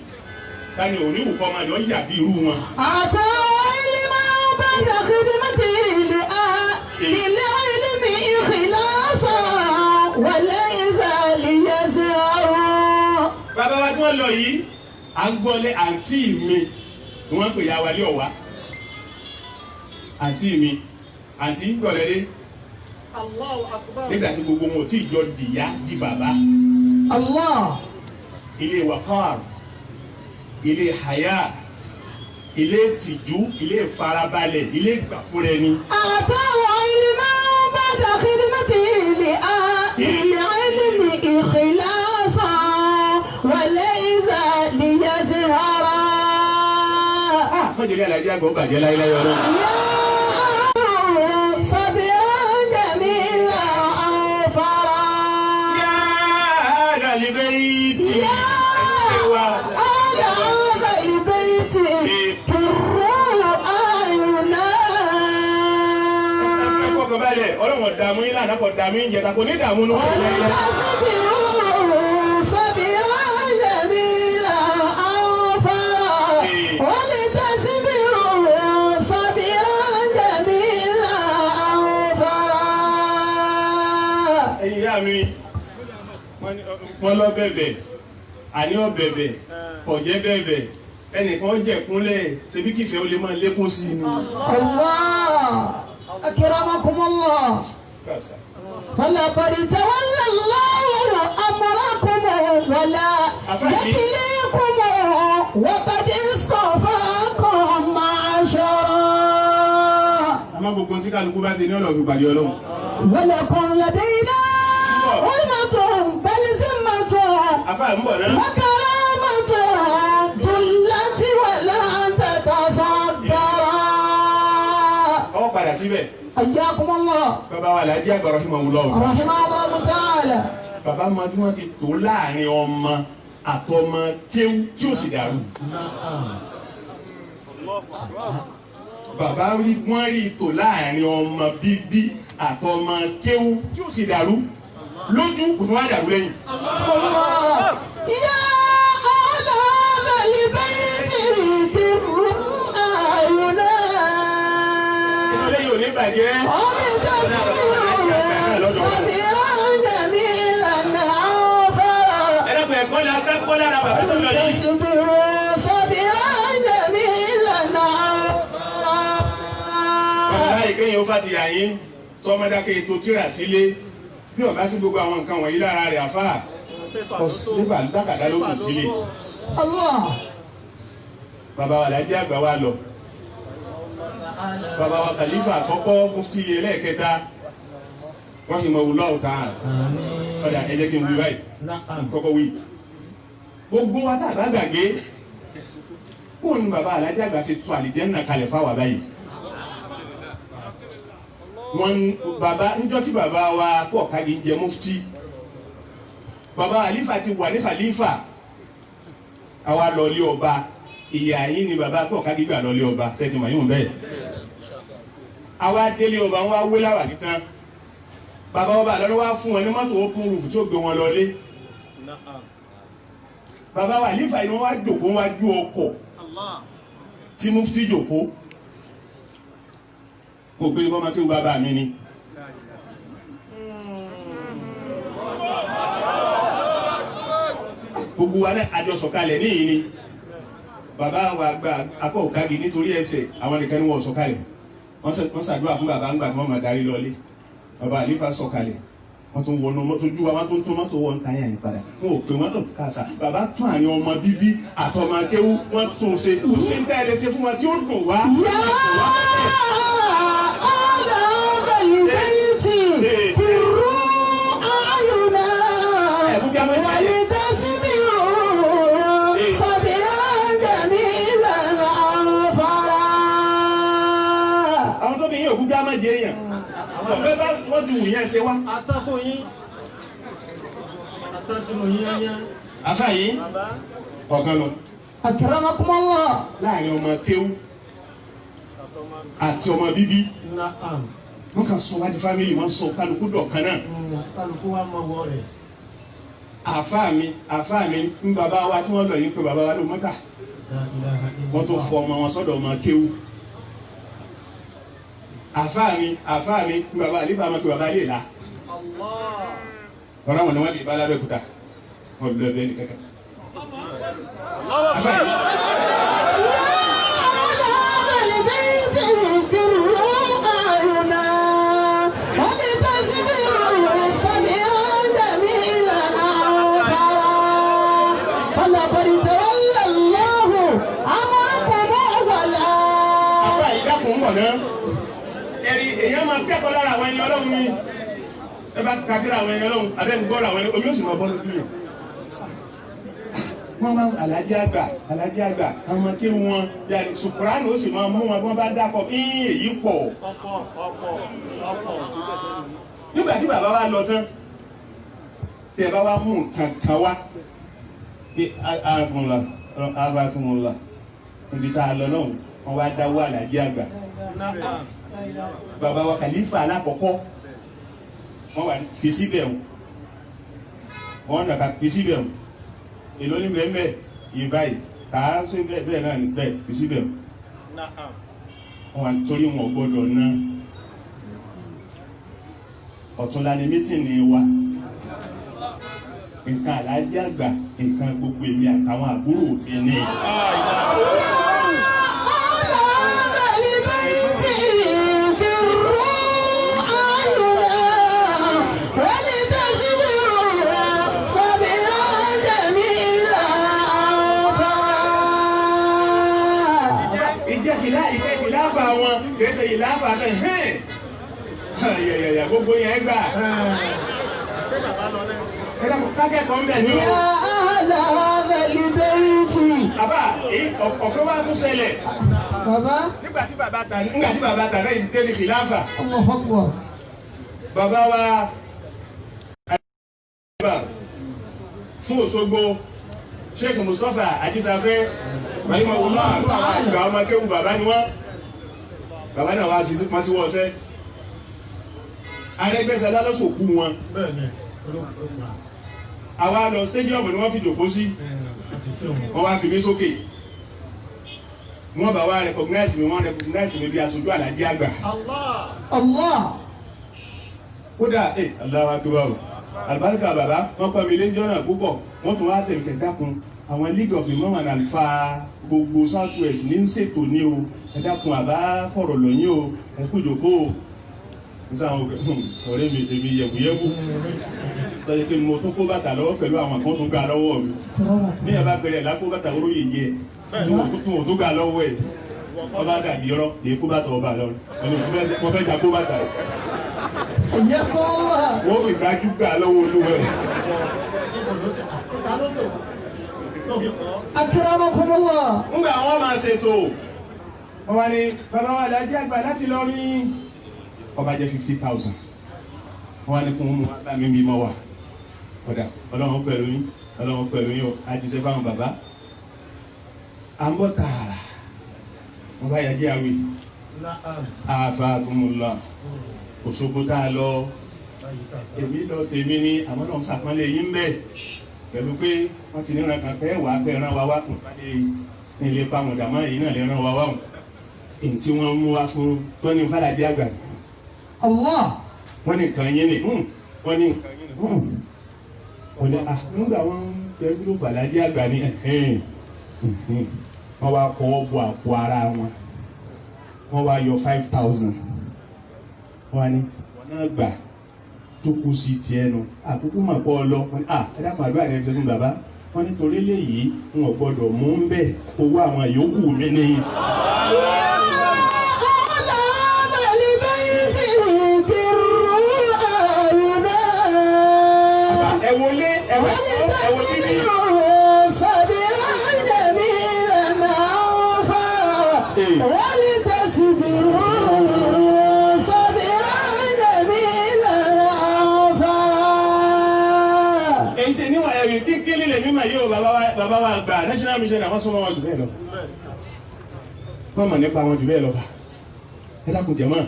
ta ni ò ní wù kọ́ ọmọ rẹ̀ ó yà bí irú wọn. أعطى علما بعد خدمته للعلم إخلاصا وليس ليزهر. Bàbá wa tí wọ́n lọ yìí à ń gbọ́lé àǹtí mi ni wọ́n ń pè ya wa lé ọ̀wá àǹtí mi àǹtí gbọ̀lẹ́ dé Allahu akbar. nígbà tí gbogbo wọn ò tí ì jọ dìyá di bàbá. Allah. Ilé wakar, ilé haya, ilé tìjú, ilé ìfarabalẹ̀, ilé ìgbàfúnra ẹni. أعطى علما بعد خدمته للعلم إخلاصا وليس ليزهر. Fọ́jọ́lé alájẹ́ àgbà ó bàjẹ́ láéláé ọlọ́run. يا صبرا جميلا أوفرا. Yā al-bayti. يا أهل هذا البيت قروا أعينا. Ẹ fọkàn balẹ̀, ọlọ́run ò dààmú yín lánàá, kò dààmú yín jẹta, kò ní dààmú nù. ولتصبروا صبرا جميلا أوفرا. ولتصبروا صبرا جميلا أوفرا. Ẹ̀yin ìyá mi, wọ́n lọ bẹ̀bẹ̀, àní ọ̀bẹ̀bẹ̀, kò jẹ́ bẹ̀bẹ̀, ẹnìkan jẹ̀kúnlẹ̀, ṣebí kìfẹ́ ó lè máa lékún sí i ni. الله أكرمكم الله. Kàṣà. ولقد تولى الله أمركم ولا يكلكم وقد اصطفاكم معشرا. Àmọ́ gbogbo ohun tí kálukú bá ṣe ní ọ̀nà òfin pàdé Ọlọ́run. ولكم لدينا أمة بل ذمة Àfáà ń bọ̀ náà. وكرامة جلت ولا تتصدرا. Ọ padà síbẹ̀. حياكم الله. Bàbá wa Alhaji Àgbà rahimahullah. رحمه الله تعالى. Bàbá mọ bí wọ́n ti tó láàrin ọmọ àtọmọ kéwú tí ó sì dàrú. Bàbá rí wọ́n rí tò láàrin ọmọ bíbí àtọmọ kéwú tí ó sì dàrú lójú kò tún wá dàrú lẹ́yìn. الله يا أهل هذا البيت بروا أعينا. Eléyìí ò ní bàjẹ́. ولتصبروا صبرا جميلا عافرا. Ẹ dákun ẹ̀kọ́ ni akẹ́kọ̀ọ́ lára bàbá tó lọ yìí. ولتصبروا صبرا جميلا عافرا. Bàbá ìkẹyìn ó fàtìyà yín sọmọdákẹ́ ètò tíra sílé bí ọba sí gbogbo àwọn nǹkan wọ̀nyí lára rẹ̀ àfáà nígbà dákàdá ló kù sílé. الله. Bàbá wa Alhaji Àgbà wa lọ. Bàbá wa Khalifa àkọ́kọ́ mufti ẹlẹ́ẹ̀kẹta rahimahullahu ta'ala. Ọ̀dà ẹ jẹ́ kí n wí báyìí kọ́kọ́ wí. Gbogbo wa tá a bá gbàgbé kó ní bàbá Alhaji Àgbà ti tún àlìjẹ́nnà kalẹ̀ fáwa báyìí. Wọ́n bàbá níjọ́ tí bàbá wa pọ̀ kági ń jẹ mufti. Bàbá Khalifa ti wà ní Khalifa. Àwa lọ ilé ọba. Ìyá yín ni bàbá pọ̀ kági gbà lọ ilé ọba tẹ́tí mọ̀ yín bẹ́ẹ̀. Àwa délé ọba wọn wá wé láwà nítán. Bàbá ọba àlọ́ ló wá fún wọn ní mọ́tò open roof tí ó gbé wọn lọlé. Bàbá wa Khalifa yìí wọ́n wá jòkó wájú ọkọ̀ tí mufti jòkó. Kò gbé bọ́mọ kí bàbá mi ni. Gbogbo wa náà àjọ sọ̀kalẹ̀ níyìn ni. Bàbá wa gba apá òkagi nítorí ẹsẹ̀ àwọn nìkan ni wọ́n sọ̀kalẹ̀. Wọ́n ṣàdúrà fún bàbá ńgbà tí wọ́n máa darí lọlé. Bàbá Khalifa sọ̀kalẹ̀. Wọ́n tún wọnú mọ́tò ojú wa, wọ́n tún tún mọ́tò wọ́n ta yàn yín padà. Wọn ò pè wọ́n tó kàṣà. Bàbá tún àárín ọmọ bíbí àtọmọ akéwú wọ́n tún ṣe. Kò sí tẹ́ ẹ lè ṣe fún wa tí ó dùn wá. يا أهل هذا البيت قروا أعينا ولتصبروا صبرا جميلا عفرا. Àwọn tó bí yín òkú bí a máa jẹ èèyàn. Ọ̀pẹ bá wọ́n ju ìyẹn ṣe wá. Atán fún yín. Atán sínú yín yányá. Àfa yìí Bàbá. ọ̀kan lọ. أكرمكم الله. Láàrin ọmọ kéwú àti ọmọ bíbí. Na'am. Wọ́n kàn sọ wá di family, wọ́n sọ kálukú dọ̀kan náà. Kálukú wa mọ wọ rẹ̀. Àfa mi ń bàbá wa tí wọ́n lọ yìí pé bàbá wa ló mọ́ta. La ilaha illallah. Wọ́n tún fọ ọmọ wọn sọ́dọ̀ ọmọ kéwú. Àfa mi ń bàbá àlefa máa pe bàbá lè la. Allah. Ọ̀rọ̀ àwọn ni wọ́n lè bá lábẹ́kúta. Wọ́n lọ bẹ́ẹ̀ ní kankan. Àfa yìí. يا أهل هذا البيت قروا أعينا ولتصبروا صبرا جميلا عفرا ولقد تولى الله أمركم ولا Àfa yìí dákun ń bọ̀ náà. Ẹ̀rí èèyàn máa kẹ́kọ̀ọ́ lára àwọn ẹni ọlọ́run ni. Ẹ bá ka síra àwọn ẹni ọlọ́run, abẹ́ ń gbọ́ra àwọn ẹni, omi ó sì máa bọ́ lójú rẹ̀. Wọ́n máa alájí àgbà, àwọn ọmọ kéwú wọn, yàrá sùkúránù ó sì máa mú wọn bí wọ́n bá dákọ̀, ín èyí pọ̀. Ọ̀pọ̀ ọ̀pọ̀ ọ̀pọ̀. Nígbà tí bàbá wa lọ tán, tẹ bá wa mú nǹkan kan wá, pé arákùnrin arákùnrin níbi tá a lọ lọ́hùn, wọ́n wá dáwọ́ alájí àgbà. Na'am. Bàbá wa kàlífà alákọ̀ọ́kọ́, wọ́n wà fi síbẹ̀ o, wọ́n nàka fi síbẹ̀ o, èló ní bẹ́ẹ̀ bẹ́ẹ̀ yìí báyìí kà á ṣe bẹ́ẹ̀ bẹ́ẹ̀ náà ní bẹ́ẹ̀ fi síbẹ̀ o. Na'am. Wọ́n wà torí wọn ò gbọ́dọ̀ ná. Ọ̀túnla ni mítìnì wa, nǹkan alájí àgbà, nǹkan gbogbo èmi àtàwọn àbúrò mi ní. يا أهل هذا البيت قروا أعينا ولتصبروا صبرا جميلا عفرا. Ìjẹ́ ìlàfà wọn kìí ṣe ìlàfà náà hẹ́n yẹ̀yẹ̀yẹ̀ gbogbo yẹn gbà. Ṣé bàbá lọ náà? Ẹ dákun, kákẹ́kọ̀ọ́ ń bẹ̀ ní o. يا أهل هذا البيت. Àbá èyí ọ̀kan wá tún ṣẹlẹ̀. Bàbá. Nígbà tí bàbá ta lẹ́yìn délé kìláfà. الله أكبر. Bàbá wa àgbà fún Òṣogbo, Sheikh Mustapha Ajísafẹ́ rahimahullah, àwọn àgbà ọmọ akéwù bàbá ni wọ́n. Bàbá náà wá sí wọ́n sí wọ́ọ̀sẹ́. Arẹ́gbẹ́ṣọlá lọ́sọ̀kú wọn. Bẹ́ẹ̀ni, olóògùn wa. Àwa lọ stadium ni wọ́n fi jòkó sí. Àti kí òun. Wọ́n wá fi mí sókè. Wọ́n bá wa recognize mi, wọ́n recognize mi bí aṣojú àlàjì àgbà. Allah. Allah. Kódà ẹ Allahu Akbar o, alibarika bàbá wọn pẹ́ mi lẹ́jọ́ náà púpọ̀. Wọ́n tún wá tẹ̀lé kẹ̀dákun àwọn League of Imam and Alfa gbogbo South West ní ń ṣètò ní o. Ẹ dákun, àbá fọ̀rọ̀ lọ́yìn o, ẹ kú ìjókòó o. Nísà àwọn ọ̀rẹ́ mi, èmi yẹ̀bùyẹ̀bù tọ́jú pé mo tún kó bàtà lọ́wọ́ pẹ̀lú àwọn kan tó gbà lọ́wọ́ mi ní ẹ̀ bá bẹ̀rẹ̀ lákó bàtà oróyè yẹ tí wọ́n tó gbà lọ́wọ́ ẹ̀, ọba dàbí ọ̀rọ̀ lè kó bàtà ọba lọ. Mo fẹ́ jà kó bàtà yìí. حياكم الله. Wọ́n fi gbájú gbà lọ́wọ́ olúwẹ̀. Níbo ló ti ta ló tò? Tó fi kọ́. أكرمكم الله. Ńgbà wọn máa ṣètò, wọ́n wá ní bàbá wa lájẹ́ àgbà láti lọ rí ọba jẹ́ 50,000. Wọ́n wá ní kún mú bá mi bí mọ́ wa ọ̀dà. Ọlọ́run pẹ̀lú yín, Ọlọ́run pẹ̀lú yín o. Àjíṣẹ́ fáwọn bàbá à ń bọ̀ tààrà, wọ́n bá yàjẹ́ àwì. Na'am. Àfàgùnmùlà Òṣogbo tá a lọ. Báyìí kà sá. Èmi lọ tèmi ní àmọ́ náà ń sàpọ́nlé yín bẹ́ẹ̀ pẹ̀lú pé wọ́n ti níran kan pé wàá pẹ́ rán wa wá kùn bá lè ní ilé pamọ́ dàmọ́ èyí náà lè rán wa wá hùn èyí tí wọ́n mú wá fún tọ́ni fàlàdé àgbà. Allah. Wọ́n ní nǹkan yín ni, wọ́n ní nǹkan yín ni, wọ́n ní à nígbà wọ́n ń bẹ gúrúùpù àlàdé àgbà ní ẹ̀hẹ́n wọ́n wá kọ́wọ́ bọ àpò ara wọn, wọ́n wá yọ 5,000, wọ́n wá ní wọ́n náà gbà. Tó kú sí tiẹ̀ nu àkókò mà pọ̀ lọ. Ẹ dákun, àdúrà rẹ̀ ṣe fún bàbá wọn nítorí léyìí n ò gbọdọ̀ mú un bẹ́ẹ̀, owó àwọn yòókù mi ni. Ẹ wọlé, ẹ wọ ẹ wọ bíbí. ولتصبروا صبرا جميلا عفا. Èyí tẹ níwọ̀n ẹ̀rí kékeré lè mímọ̀ yóò bàbá wa gba national mission, àwọn sọmọ wọn jù bẹ́ẹ̀ lọ. Wọ́n mọ̀ nípa wọn jù bẹ́ẹ̀ lọ fà. Ẹ dákun jẹ̀mọ́.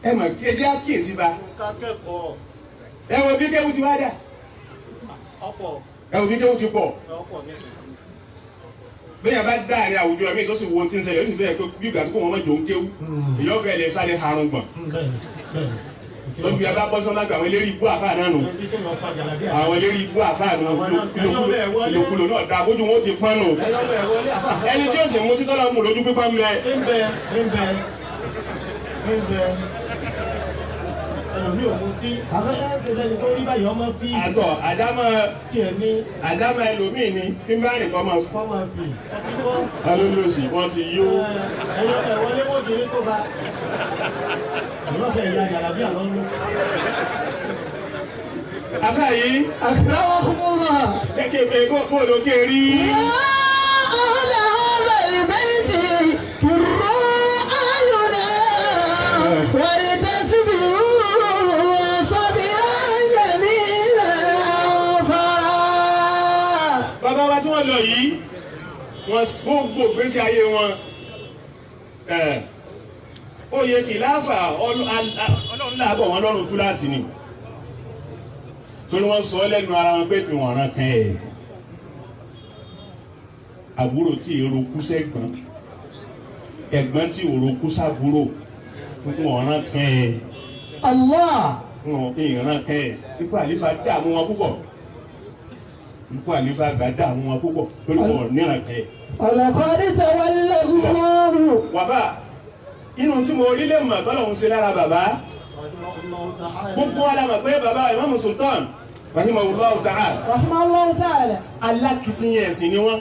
Ẹ mọ̀ ẹ jẹ́ àkíyèsí ba. Kákẹ́kọ̀ọ́. Ẹ wo bí kéwù ti wá dà. Ọ̀pọ̀. Ẹ wo bí kéwù ti pọ̀. Ọ̀pọ̀ nísìnyí. Bẹ́ẹ̀ bá dá àárín àwùjọ mi tó sì wo ohun tí ń ṣẹlẹ̀, ó sì fẹ́ pé bí ìgbà tó kó wọn mọ̀ jò ń kéwù. Èyí ọ̀fẹ́ lè sáré harun gbọ̀n. Bẹ́ẹ̀ni, bẹ́ẹ̀ni. Lọ́bi abá bọ́ sọ́nà gbà àwọn eléré ibú àfáà náà nù. Bí kéèyàn fa jàlábíà. Àwọn eléré ibú àfáà nù, ìlòkulò náà da bójú wọn ó ti pọ́n nù. Ẹyọ bẹ́ẹ̀ wọlé àfáà. Ẹni tí ó sì mú títọ́ lọ mú lójú pípa ń bẹ. Ń bẹ, ń bẹ, ń bẹ. Ẹlòmíì ò mutí. Àwọn ẹ̀ẹ́dẹ̀gbẹ̀rẹ̀ ni tó rí báyìí ọmọ fi. Àtọ̀ àdámọ̀ Tiẹ̀ ní àdámọ̀ ẹlòmíì ni bí bá rìn kọ́ máa fún. kọ́ máa fi. Ọtí kọ́. Alólùsì wọ́n ti yó. Ẹyọ bẹ́ẹ̀ wọlé wọ́n kiri kó ba. Ìlọ́fẹ̀ ìyá jàlábíà lọ́nu. Afá yìí. أكرمكم الله. Kékeré kó lókè rí. يا أهل هذا البيت قروا أعينا ولتصبروا صبرا جميلا عفا. Bàbá wa tí wọ́n lọ yìí, wọ́n gbogbo ìgbésí ayé wọn. Oyè kìláfà Ọlọ́run làbọ̀ wọn lọ́rùn túláàsì ni. Torí wọ́n sọ lẹ́nu ara wọn pé ìwọ̀n ràn kan ẹ̀. Àbúrò tí èrò kú sẹ́gbọ̀n, ẹ̀gbọ́n tí èrò kú sábúrò, ìwọ̀n ràn kan ẹ̀. الله. Wọn ìran kan ẹ̀. Ikú àlífà dààmú wọn púpọ̀. Ikú àlífà àgbà dààmú wọn púpọ̀ torí wọn ò níran kan ẹ̀. ولقد تولى الله. Wàfà, inú tí mo rí lè mọ̀ tọ́lọ̀ ń ṣe lára bàbá, gbogbo wa la mọ̀ pé bàbá Imam Sultan rahimahullahu ta'ala رحمه الله تعالى. alákìtìyàn ẹ̀sìn ni wọ́n.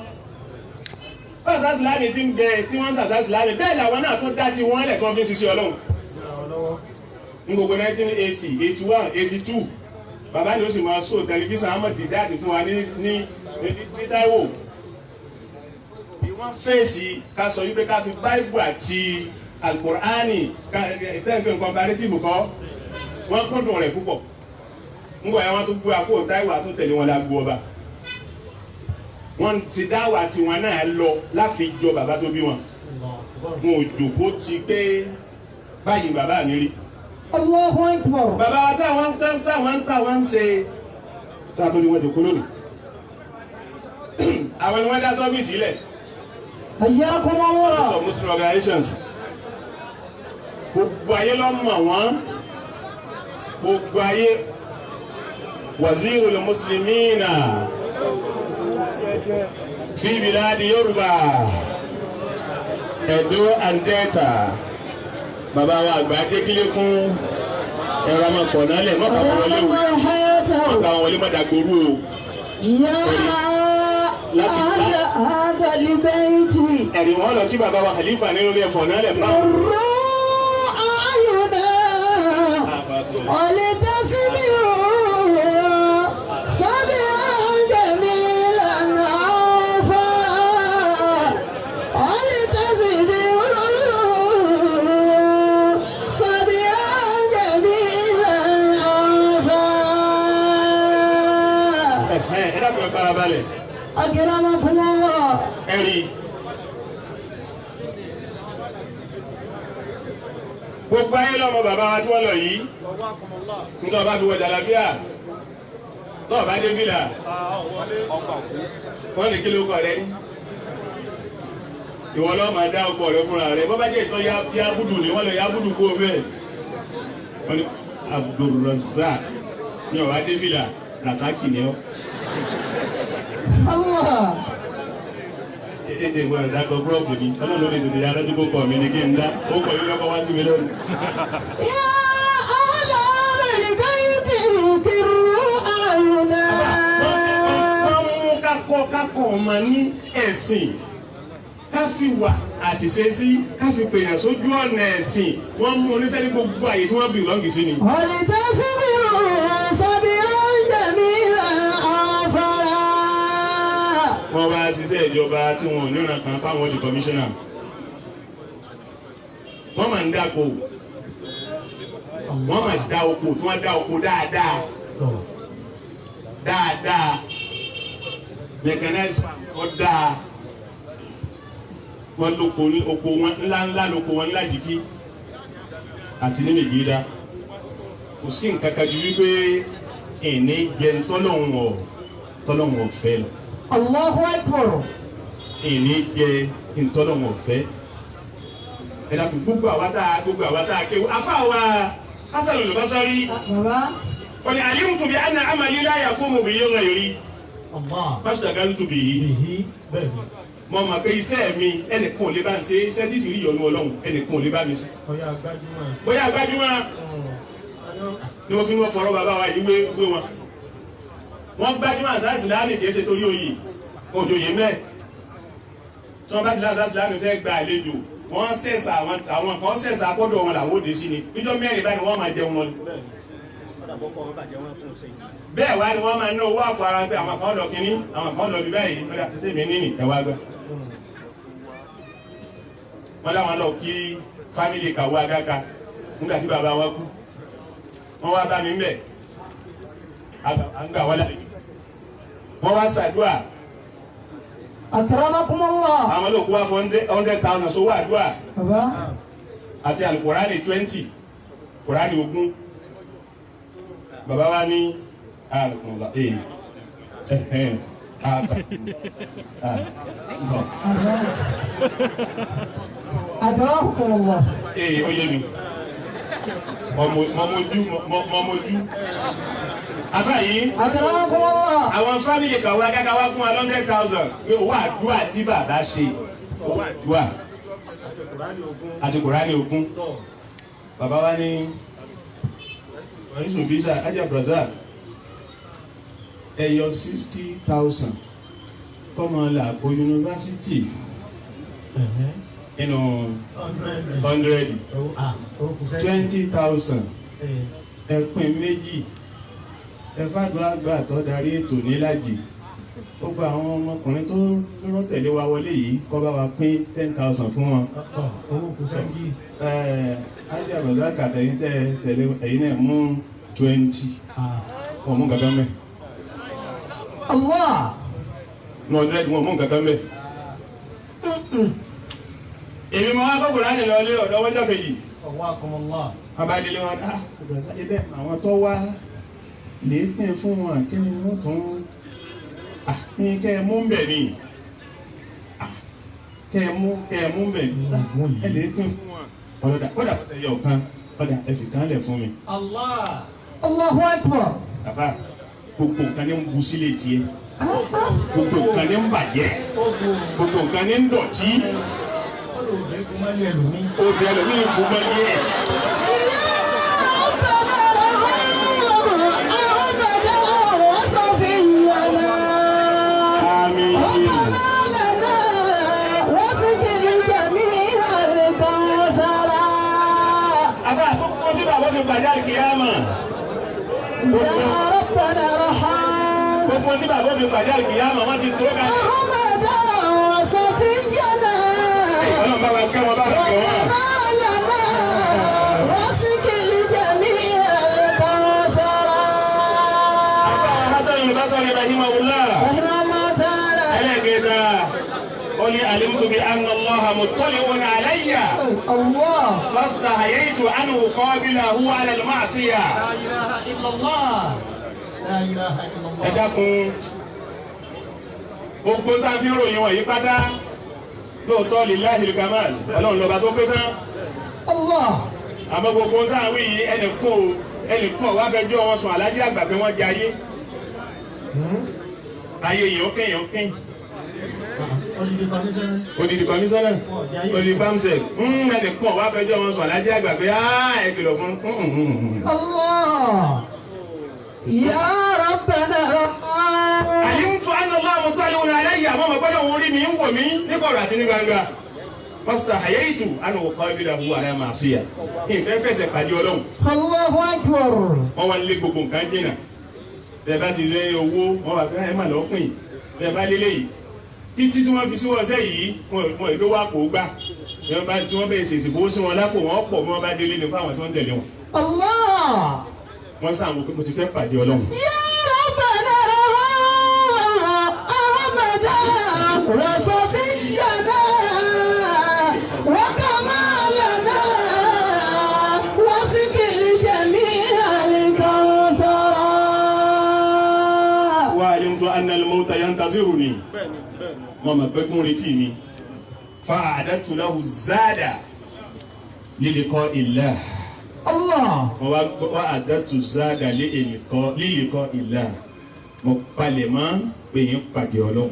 Báwo sàlámì ti ń bẹ tí wọ́n ń sàṣà sàlámì bẹ́ẹ̀ làwọn náà tó dá tí wọ́n lẹ̀ kàn fi ń ṣiṣẹ́ Ọlọ́run. Ní gbogbo 1980, 81, 82, bàbá ni ó sì máa sọ tẹlifíṣàn Ahmed Deedat fún wa ní Táíwò. Wọ́n fèsì ká sọ wípé ká fi Báíbù àti Alukur'ani tẹ́lifíṣàn comparative kọ́, wọ́n kúndùn rẹ̀ púpọ̀. Ńgbọ̀ ya wọ́n tó gbé akó Táíwò àtúntẹ̀lé wọn la gbó ọba. Wọ́n ti dáwà tiwọn náà lọ láfijọ́ bàbá tó bí wọn. Wọn ò jòkó ti pé báyìí bàbá mi rí. الله أكبر. Bàbá wa táwọn ń ṣe táwọn tó ní wọn jòkó lónìí. Àwọn ni wọ́n dá sọ́fíìsì lẹ̀. حياكم الله. Of Muslim organizations. Gbogbo ayé ló mọ̀ wọ́n. Gbogbo ayé Wazirul Muslimina fi biladi Yorùbá, Edo and Delta. Bàbá wa àgbà Adékílékún, ẹ̀rọ ọmọ fọ̀nálẹ̀ mọ́kà wọn wọlé o. الله حياته. Mọ́kà wọn wọlé mọ́dàgbòrú o. يا أهل هذا البيت Ẹ̀rì wọn lọ kí bàbá wa Khalifa nínú ilé fọ̀nálẹ̀ bá. قروا أعينا ولتصبروا صبرا جميلا عفا ولتصبروا صبرا جميلا عفا. Ẹ dákun, ẹ farabalẹ̀. أكرمكم الله. Ẹ̀rí. Gbogbo ayé lọ́mọ bàbá wa tí wọ́n lọ yìí. Nígbà bá fi wọ jàlábíà, tọ́ọ̀ bá dé fìlà, wọ́n ní kí ló kọ̀ rẹ ní. Ìwọ lọ́ọ́ máa dá ọkọ rẹ fúnra rẹ. Bọ́ bá jẹ́ ìtọ́ yábùdù ni wọ́n lọ yábùdù kó o bẹ́ẹ̀. Wọ́n ní Abdulrazak ní ọ̀wá dé fìlà, Rasaki ni ọ́. الله. Èdè ìwọ ìdákọ̀ búrọ́ọ̀fù ni Ọlọ́run ló lè tètè yára tó kọ́ mi ní kí n dá ó kọ̀ yín lọ́kọ̀ wá sí mi lónìí. يا أهل هذا البيت. ọmọ ní ẹ̀sìn, ká fi wà àti ṣe sí, ká fi pèèyàn sójú ọ̀nà ẹ̀sìn. Wọ́n mú oníṣẹ́ ní gbogbo àyè tí wọ́n bì lọ́ngì sí ni. ولتصبروا صبرا جميلا أفلا. Wọ́n wá ṣiṣẹ́ ìjọba tí wọn ò níran kan fáwọn di kọmíṣánná. Wọ́n máa ń dáko, wọ́n máa dá oko tí wọ́n dá oko dáadáa dáadáa, mechanized farm kọ́ dáa. Wọ́n lóko ní oko wọn ńláńlá, lóko wọn ńlá jìkí àti ní mègídá. Kò sí nǹkan kan ju wípé ìní jẹun tọ́lọ́hún ọ̀ tọ́lọ́hún ọ̀fẹ́ lọ. الله أكبر. Ìní jẹ ntọ́lọ́hún ọ̀fẹ́. Ẹ dàpọ̀ gbogbo àwa tá a kéwù afa wa Hasan al-Basri. Bàbá. Wọ́n ní alimtu bi anna amali la yaqumu bi ghayri Allah. fashtagaltu bihi. Bihi bẹ́ẹ̀ ni. Mo mọ̀ pé iṣẹ́ mi, ẹnìkan ò lè bá ń ṣe iṣẹ́ tí fi rí ìyọ́nú Ọlọ́run, ẹnìkan ò lè bá mi ṣe. Ọ̀yà gbajúmọ̀. Bóyá gbajúmọ̀ ni wọ́n fi wọ́n fọ̀rọ̀ bàbá wa yìí wé wé wọn. Wọ́n gbajúmọ̀ àṣà ìsìlámù, kìí ṣe torí oyè òjòyè mẹ́. Tí wọ́n bá ti láṣà ìsìlámù fẹ́ gba àlejò, wọ́n ṣẹ̀ṣà àwọn kan ṣẹ̀ṣà akọ́dọ̀ wọn làwọn òde sí ni. Níjọ́ 4 báyìí wọ́n máa jẹun wọn ni. Bẹ́ẹ̀ wá ni wọ́n máa ná owó àpò ara pé àwọn kan lọ kínní, àwọn kan lọ bí báyìí. Ọ̀dà tèmi níní ẹ̀ wá gbà. Wọ́n láwọn lọ kí family kàwé agáka nígbà tí bàbá wọn kú. Wọ́n wá bá mi mbẹ̀, à ń gbà wọ́n lálejò. Wọ́n wá ṣàdúà. أكرمكم الله. Àwọn olóòkú wá fún 100,000 sówó àdúà Bàbá. àti alukurani 20, kurani 20. Bàbá wa ní alukurani ee ẹhẹn ata tọ. أكرمكم الله. Ee, ó yé mi, mọ̀mọ́jú mọ̀mọ́jú afa yìí. أكرمكم الله. Àwọn family kàwé agága wá fún wa 100,000 pé owó àdúrà tí bàbá ṣe, owó àdúrà àti kurani 20. Bàbá wa ní oníṣòwò bísà ajá brazil, ẹ yọ 60,000 kọ́mọ làpò yunifásitì nínú 100, 20,000 ẹ pín méjì, ẹ fàdúrà àgbà tó darí ètò nílàjì. Gbogbo àwọn ọmọkùnrin tó lọ́rọ́ tẹ̀lé wa wọlé yìí, kó bá wa pín 10,000 fún wọn. Owó kù sẹ́ńgì. Ajá brazil kàtẹ́yìn tẹ́ tẹ̀lé ẹ̀yin náà mú 20, wọn mú nǹkan kan mẹ́. Allah. 100, wọn mú nǹkan kan mẹ́. Èmi mọ wá kókò láti lọ ilé ọ̀dọ́ wọ́n jọ́ kejì. Ọwọ́ akọmọlá. Abádélé wọn, ah, brazil ibẹ̀ àwọn tó wá lè pín fún wọn, kí ni wọ́n tún, ah, ní kẹ́ ẹ mú ń bẹ̀ ni, ah, kẹ́ ẹ mú ń bẹ̀ ni ẹ lè pín fún wọn. Ọ̀dà kódà kó sẹ́yìn ọ̀kan, ọ̀dà ẹ fi kan lẹ̀ fún mi. Allah. Allahu Akbar. Bàbá, gbogbo nǹkan ní ń bu sílé tiẹ̀, gbogbo nǹkan ní ń bàjẹ́, gbogbo nǹkan ní ń dọ̀tí. Ọ̀dọ̀ obìnrin kò má ní ẹlòmíì. Obìnrin ẹlòmíì kò mọ ní ẹ̀. يا ربنا أعبدا وصفينا. Àmín. ربنا لنا واسق الجميع الكوثر. Àfa àkókò tí bàbá fi pàdé àlùkìyámà. يا ربنا ارحم. Gbogbo tí bàbá fi pàdé àlùkìyámà, wọ́n ti tó ká. أحمدا وصفينا. Ọlọ́run bá wa kẹ́ wọn, bá wa kẹ́ wọn. ربنا لنا واسق الجميع الكوثر. Àfa Hasan al-Basri rahimahullah. رحمه الله تعالى. Ẹlẹ́gẹ̀dà ó ní alimtu bi anna Allaha muttali'un alayya. Allah. Fastahayaytu an uqabilahu ala al-ma'siyah. La ilaha illallah. La ilaha illallah. Ẹ dákun, gbogbo tá a fi ń ròyìn wọ̀nyí pátá, lóòótọ́ lillahil kamal, Ọlọ́run lọ́ba tó pé tán. Allah. Àmọ́ gbogbo tá a wí yìí, ẹnì kó wá fẹjọ́ wọn sùn alájí àgbà pé wọ́n jẹ ayé ayé yìí, ó kẹ́yìn ó kẹ́yìn. Odidi kọmíṣánná. Odidi kọmíṣánná, odidi pamsec, ẹnì kó wá fẹjọ́ wọn sùn alájí àgbà pé ẹ kìlọ̀ fún. Allah. Ya Rabbana. Alimtu anna Allaha muttali'un alayya, àmọ́ mí ní kọ̀rọ̀ àti ní gbangba. Pásítọ̀ àyẹ́yìtù àná òkò abílẹ̀ hu àrẹ màá sí ya. Ìfẹ́ fẹsẹ̀ pàdé Ọlọ́run. Allahu Akbar. Wọ́n wá lé gbogbo nǹkan jìnnà. Bẹ́ẹ̀ bá ti lé owó, wọ́n wá fẹ́ ẹ má lọ pín. Bẹ́ẹ̀ bá lélẹ̀ yìí. Títí tí wọ́n fi síwọ́ ọsẹ́ yìí, wọ́n èlò wà kó gbà. Tí wọ́n bẹ̀rẹ̀ sèṣì fowó sí wọn lápò, wọ́n pọ̀ bí wọ́n bá délé ní fáwọn tí wọ́n ń tẹ̀lé wọn. Allah. Wọ́n sàn wọ́n pé mo ti fẹ́ pàdé Ọlọ́run. Ya Rabbana Ahmada wa Safiyyana wa Kamalana wa sikil jami'a al-kawthara. Wa alimtu anna al-mawta yantaziruni. Mo mọ̀ pé kún retí mi. Fa a'dadtu lahu zada li liqa'illah. Allah. Mo wá a'dadtu zada li liqa'illah. Mo palẹ̀ mọ́ pé yín pàdé Ọlọ́run.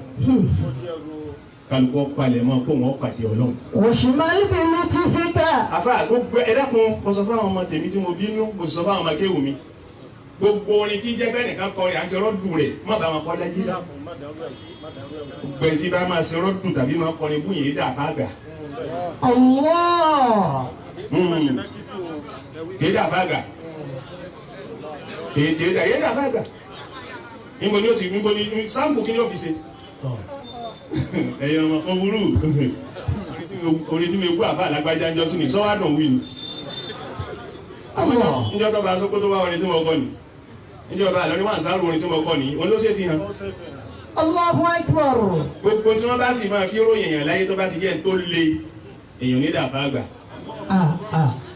Kálukọ́ palẹ̀ mọ́ kó wọ́n pàdé Ọlọ́run. Washimal bi lutfika. Àfa gbogbo ẹ dákun, mo sọ fáwọn ọmọ tèmi tí mo bínú, mo sọ fáwọn ọmọ kéwù mi. Gbogbo orin tí jẹ́ bẹ́ẹ̀ nìkan kọrin à ń ṣe rọ́dù rẹ̀ má bá wọn kọ́ láyé. Gbogbo ẹni tí bá máa ṣe rọ́dù tàbí máa kọrin bú yìí dà fáàgbà. Allah. Kì í dà fáàgbà. Kì í dà fáàgbà. Níbo ni ó ti níbo ni sáǹpù kí ni ó fi ṣe? Ẹ̀yin ọmọ mo wúrú. Orin tí mi gbọ́ àbá àlágbájá ń jọ sí ni sọ́wọ́ àdùn wí ni. Njọ́ tó bá Sókótó wá orin tí mo kọ ni. Njọ́ bá Ìlọrin wà ń sáré orin tí mo kọ ni. Òun ló ṣe fi hàn. Allahu Akbar. Gbogbo tí wọ́n bá sì máa fi ròyìn èèyàn láyé tó bá ti jẹ́ tó le èèyàn ní dàbá àgbà.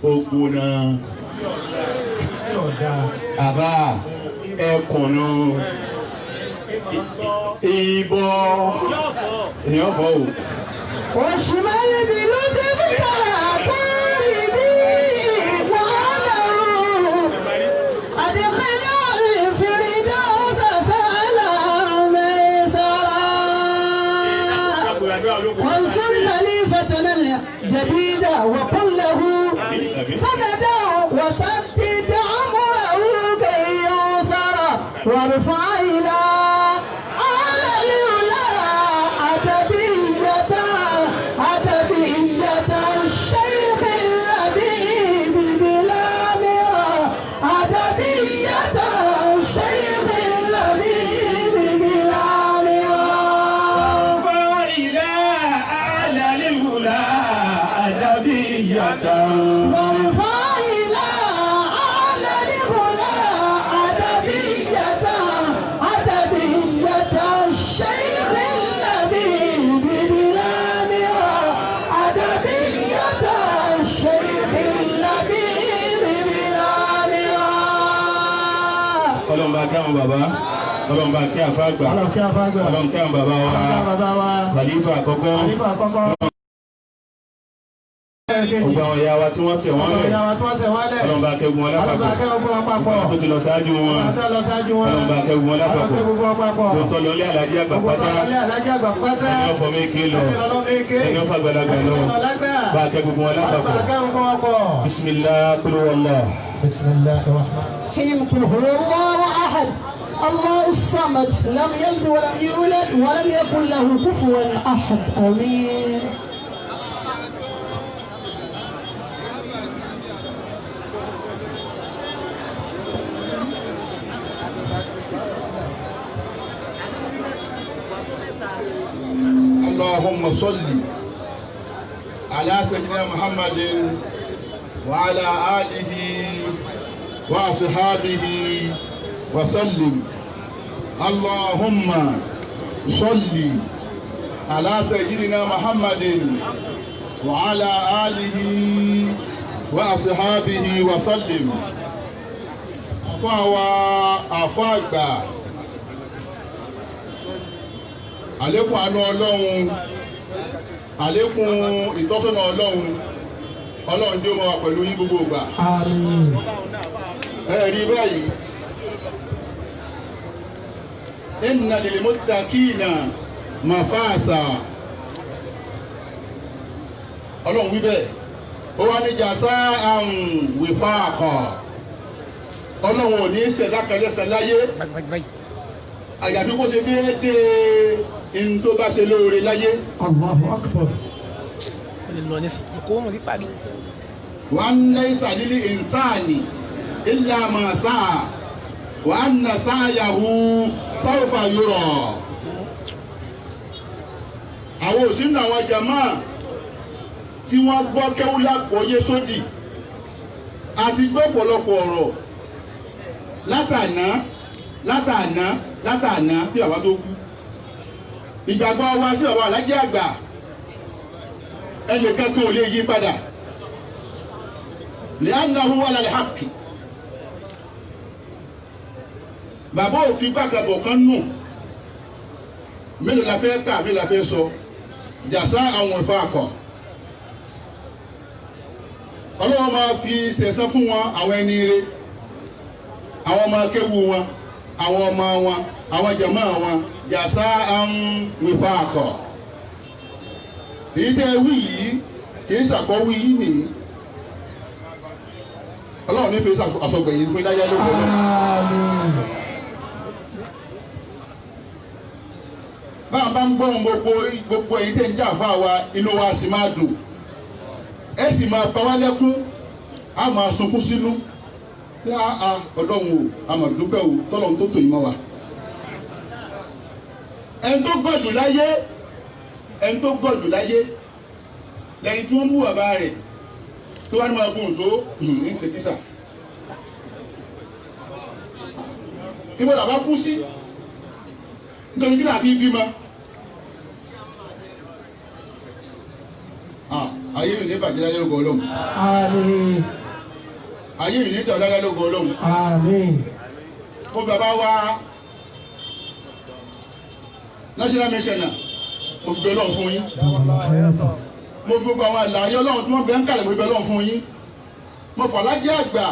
Gbogbo náà. Àbá ẹkùnú ìbọn èèyàn fọ́ o. Washimal bi lutfika talibi wa alahu adkhil al-firdausa salam maysara. Wansur khalifatana al-jadida wa qul lahu sanada wa saddid amrahu kay yusara warfa ila Baba, Ọlọ́run bá kí àfáà gbà, Ọlọ́run kí àwọn bàbá wa, Khalifa àkọ́kọ́, gbogbo àwọn ìyá wa tí wọ́n ṣẹ̀ wọ́n lẹ̀, Ọlọ́run bá kẹ́gun wọn lápapọ̀, tó ti lọ ṣáájú wọn, Ọlọ́run bá kẹ́gun wọn lápapọ̀, tó tọ́ lọ lé alájí àgbà pátá, ẹni ọ̀fọ̀ méke lọ, ẹni ọ̀fọ̀ àgbàlagbà lọ, bá kẹ́gun wọn lápapọ̀. Bismillah kúlú wàllah. Bismillahir rahmanir rahim qul huwallahu ahad. الله الصمد لم يلد ولم يولد ولم يكن له كفوا أحد. آمين. اللهم صل على سيدنا محمد وعلى آله وأصحابه وسلم. اللهم صل على سيدنا محمد وعلى آله وأصحابه وسلم. Àfáà àfáà àgbà, àlékún àánú Ọlọ́run, àlékún ìtọ́sọ́nà Ọlọ́run, Ọlọ́run jẹ́ ó máa wà pẹ̀lú yín gbogbo ìgbà. Àmín. Ẹ rí báyìí. Inna lil muttaqina mafasa. Ọlọ́run wí bẹ́ẹ̀. Ó wá ní jasa'an wifaqa. Ọlọ́run ò ní ṣẹ̀dá kan lẹ́sẹ̀ láyé. Àyàfi kó ṣe déédéé n tó bá ṣe lóore láyé. Allahu akbar. Wa an laysa lil insani illa ma sa'a wa anna sa'yahu sawfa yura. Àwọn òsínú àwọn jàmáà tí wọ́n gbọ́ kẹ́wúlá gbọ́yé sódì àti gbọ́ ọ̀pọ̀lọpọ̀ ọ̀rọ̀ látàná látàná látàná bí bàbá tó kú. Ìgbàgbọ́ wa sí bàbá Aláàjì Àgbà ẹnìkan kan ò lè yí padà. Li'annahu ala al-haqq. Bàbá òfin gbàgbọ́ kan nù. Mélòó la fẹ́ kà, mélòó la fẹ́ sọ? Jàsá àwọn ìfọ̀ àkọ́. Ọlọ́wọ́ máa fi sẹ̀sán fún wọn àwọn ẹni ire, àwọn ọmọ akéwu wọn, àwọn ọmọ wọn, àwọn jàmáà wọn, jàsá àwọn ìfọ̀ àkọ́. Èyí tẹ́ wí yìí kì í ṣàkọ́wí yìí nìyí. Ọlọ́run ní fi àsọgbẹ̀yìn fún idáyá lóko náà. Bá a bá ń gbọ́n gbogbo èyí tẹ́ ń jà fún àwa, inú wa sì máa dùn. Ẹ sì máa pa wá lẹ́kún, a máa sunkún sínú. Bí a Ọlọ́run o, a máa dúpẹ́ o, tọ́lọ́run tó tò yín mọ́ wa. Ẹni tó gọ̀jù láyé, ẹni tó gọ̀jù láyé, lẹ́yìn tí wọ́n mú bàbá rẹ̀ tó wá ní máa gùn zó ń ṣe kísà. Níbo làbá kú sí? Nítorí kí làá fi bímọ? Ayé yìí ní bàjẹ́ láyé lógo Ọlọ́run. Àmín. Ayé yìí ní dọ̀lá láyé lógo Ọlọ́run. Àmín. Fún bàbá wa National Missioner, mo fi bẹ Ọlọ́run fún yín. Mo fi gbogbo àwọn àlàyé Ọlọ́run tí wọ́n bẹ ń kàlẹ̀ mo fi bẹ Ọlọ́run fún yín. Mo fà Aláàjì Àgbà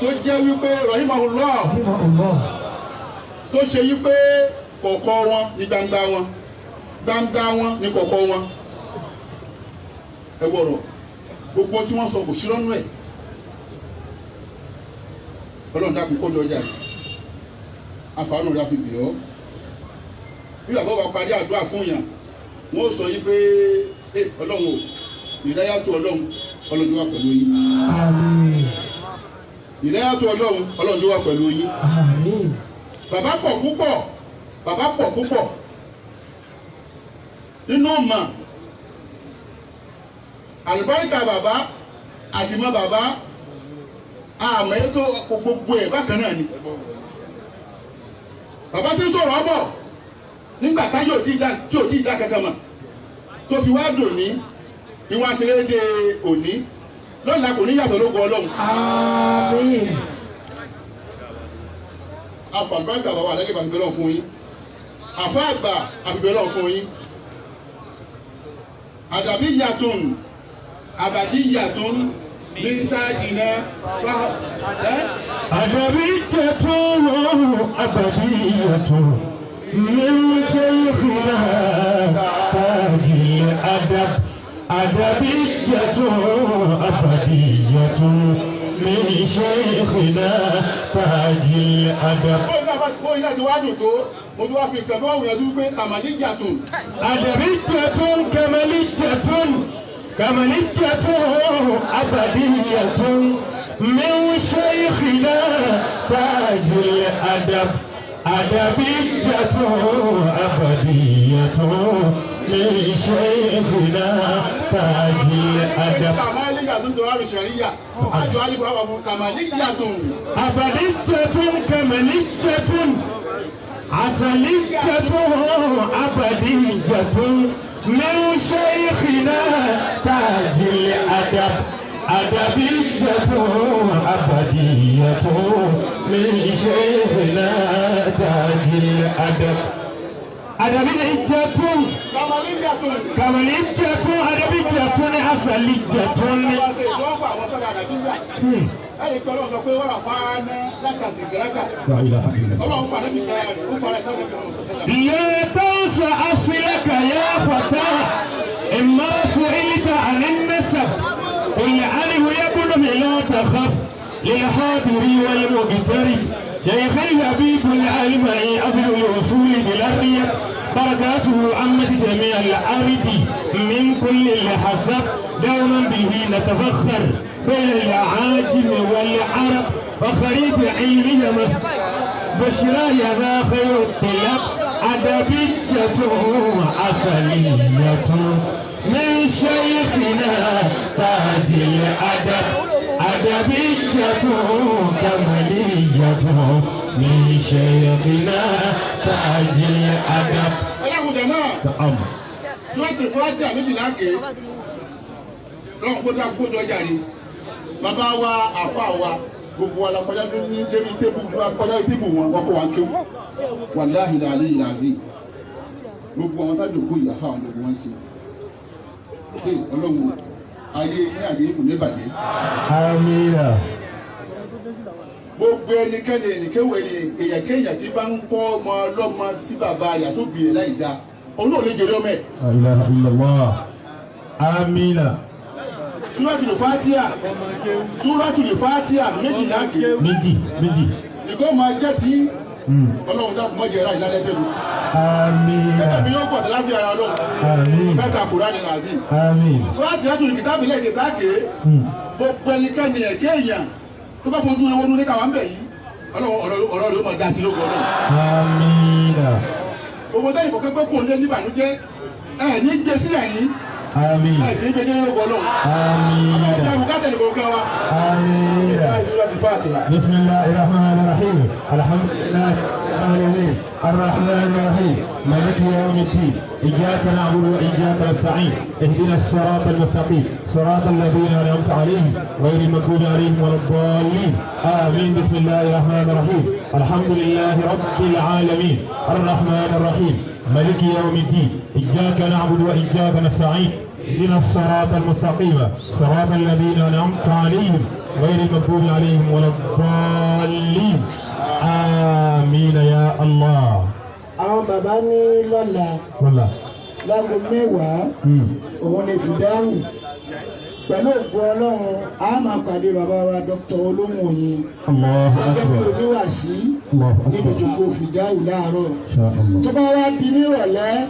tó jẹ́ wípé rahimahullah tó ṣe wípé kọ̀kọ̀ wọn ní gbangba wọn, gbangba wọn ní kọ̀kọ̀ wọn. Ẹ wọ̀rọ̀ gbogbo tí wọ́n sọ kò sí lọ́nù ẹ̀. Ọlọ́run dákun kó lọ́jà rẹ̀, àfààní rẹ̀ fi bì ọ́. Bí bàbá wa parí àdúrà fún yàn, wọ́n sọ yí pé Ọlọ́run o, ìdáyàtú Ọlọ́run, Ọlọ́run wà pẹ̀lú yín. Àmín. Ìdáyàtú Ọlọ́run, Ọlọ́run wà pẹ̀lú yín. Àmín. Bàbá pọ̀ púpọ̀, bàbá pọ̀ púpọ̀ nínú ọmọ àlùbáríkà bàbá àti mọ́ bàbá àmọ́ ètò gbogbo ẹ̀ bákan náà ni. Bàbá tí ń sọ̀rọ̀ ọ̀bọ̀ nígbà táyé ò tí ì dá kankan mọ̀ tó fi wá dòní ìwọ̀n aṣèré òní lọ́la kò ní yàtọ̀ lógo Ọlọ́run. Àmín. Afàlùbáríkà bàbá Aláàjì àgbà àfibẹ́ lọ́wọ́ fún yín. Àfá àgbà àfibẹ́ lọ́wọ́ fún yín. Àdàbí yàtún àbàdí yàtún ní tájìnà fá. Àdàbí yàtún àbàdí yàtún min shaykhina tajil adab. Àdàbí yàtún àbàdí yàtún min shaykhina tajil adab. Bóyá láti wá dùn tó, mo tún wá fi pẹ̀lú àwọn èèyàn tó wípé kàmàlí yàtún. Àdàbí yàtún kàmàlí yàtún kàmàlí yàtún àbàdí yàtún min shaykhina tajil adab. Àdàbí yàtún àbàdí yàtún min shaykhina tajil adab. Kàmàlí yàtún tó rárú ṣàríyà, àjọ àlìfọ́ àwọn ọmọ kàmàlí yàtún. Àbàdí yàtún kàmàlí yàtún àsàlí yàtún àbàdí yàtún min shaykhina tajil adab. Àdàbí yàtún àbàdí yàtún min shaykhina tajil adab. Àdàbí yàtún Kàmàlí yàtún. kàmàlí yàtún àdàbí yàtún àsàlí yàtún. Ẹni pé Ọlọ́run sọ pé wọ́n rà fáánà lákàsì gírágà. Ọlọ́run fà níbi kan rẹ̀ ó fara sábẹ́ kan. لا تنس أصلك يا فتى إما سئلت عن النسب قل عنه يا ابن لا تخف للحاضر والمغترب شيخ الحبيب العلمي بركاته عمت جميع الأرض من كل الحسب، دوما به نتفخر بين الأعاجم والعرب، وخريب علمنا بشرى يا ذا خير الطلب، أدبية عسلية من شيخنا تاج الأدب، أدبية كمالية من شيخنا تاج الأدب. Ọlọ́run jẹ̀ náà. نعم. Súrọ́tù Fátíà méjìlá ké lọ́wọ́n kó dáa kó dọ́jà ni bàbá wa, àfa wa, gbogbo wa la kọjá ní débi table, la kọjá ní table wọn, wọn kó wa kéwù. Wàláhì làlẹ́ yìí làzí, gbogbo àwọn tájò kó ìyàfa àwọn gbogbo wọn ṣe ṣe. Ọlọ́run, ayé ní àyè kò ní bàjẹ́. آمين. Gbogbo ẹnikẹ́ni, ẹnìkéwò, èèyàn kéèyàn tí bá ń kọ́ ọmọ ọlọ́mọ sí bàbá rẹ̀ àsóbì ẹ̀ láì dáa, òun náà lè jèrè ọmọ ẹ̀. لا إله إلا الله، آمين. Súrọ́tù Fátíà, Súrọ́tù Fátíà méjìlá ké. Méjì méjì. Ìkọ́ máa jẹ́ tí Ọlọ́run dákun mọ́ jẹ́ra ìlàlẹ́ tẹ̀lú. آمين. Ẹgbẹ́ mi yóò pọ̀ tó láfi ara Ọlọ́run. آمين. Mẹ́ta Kùránì nàzí. آمين. Fátíà tún kìtàbí lẹ́ẹ̀kẹ́ táàkì. Gbogbo ẹnikẹ́ni ẹ̀kẹ́ èèyàn tó bá fojú ewé ní káwá ń bẹ̀ yìí, Ọlọ́run, ọ̀rọ̀ rẹ̀ ó máa dá sí lóko Ọlọ́run. آمين. Gbogbo tẹ́yìn kọ̀ọ̀kan pé kò ní níbànújẹ́ ẹ̀ ní gbé sí ẹ̀yìn. آمين. Ẹ̀ sì ń gbé ní lóko Ọlọ́run. آمين. Ọ̀gá ìbùkátẹ̀ nìkọ̀ọ̀kan wa. آمين. بسم الله الرحمن الرحيم، الحمد لله رب العالمين، الرحمن الرحيم، مالك يوم الدين، إياك نعبد وإياك نستعين، اهدنا الصراط المستقيم، صراط الذين أنعمت عليهم غير المغضوب عليهم ولا الضالين، آمين. بسم الله الرحمن الرحيم، الحمد لله رب العالمين، الرحمن الرحيم، مالك يوم الدين، إياك نعبد وإياك نستعين، اهدنا الصراط المستقيم، صراط الذين أنعمت عليهم غير المغضوب عليهم ولا الضالين، آمين يا الله. Àwọn bàbá ní lọ́la والله láago 10 òun ni fìdáhùn. Pẹ̀lú òkú Ọlọ́run, a máa pàdé bàbá wa Dr. Olóhùn الله akẹ́kọ̀ọ́ أكبر. oníwàásí الله níbi أكبر. ìjókòó fìdáhùn láàárọ̀. إن شاء الله. Tó bá wá di nírọ̀lẹ́.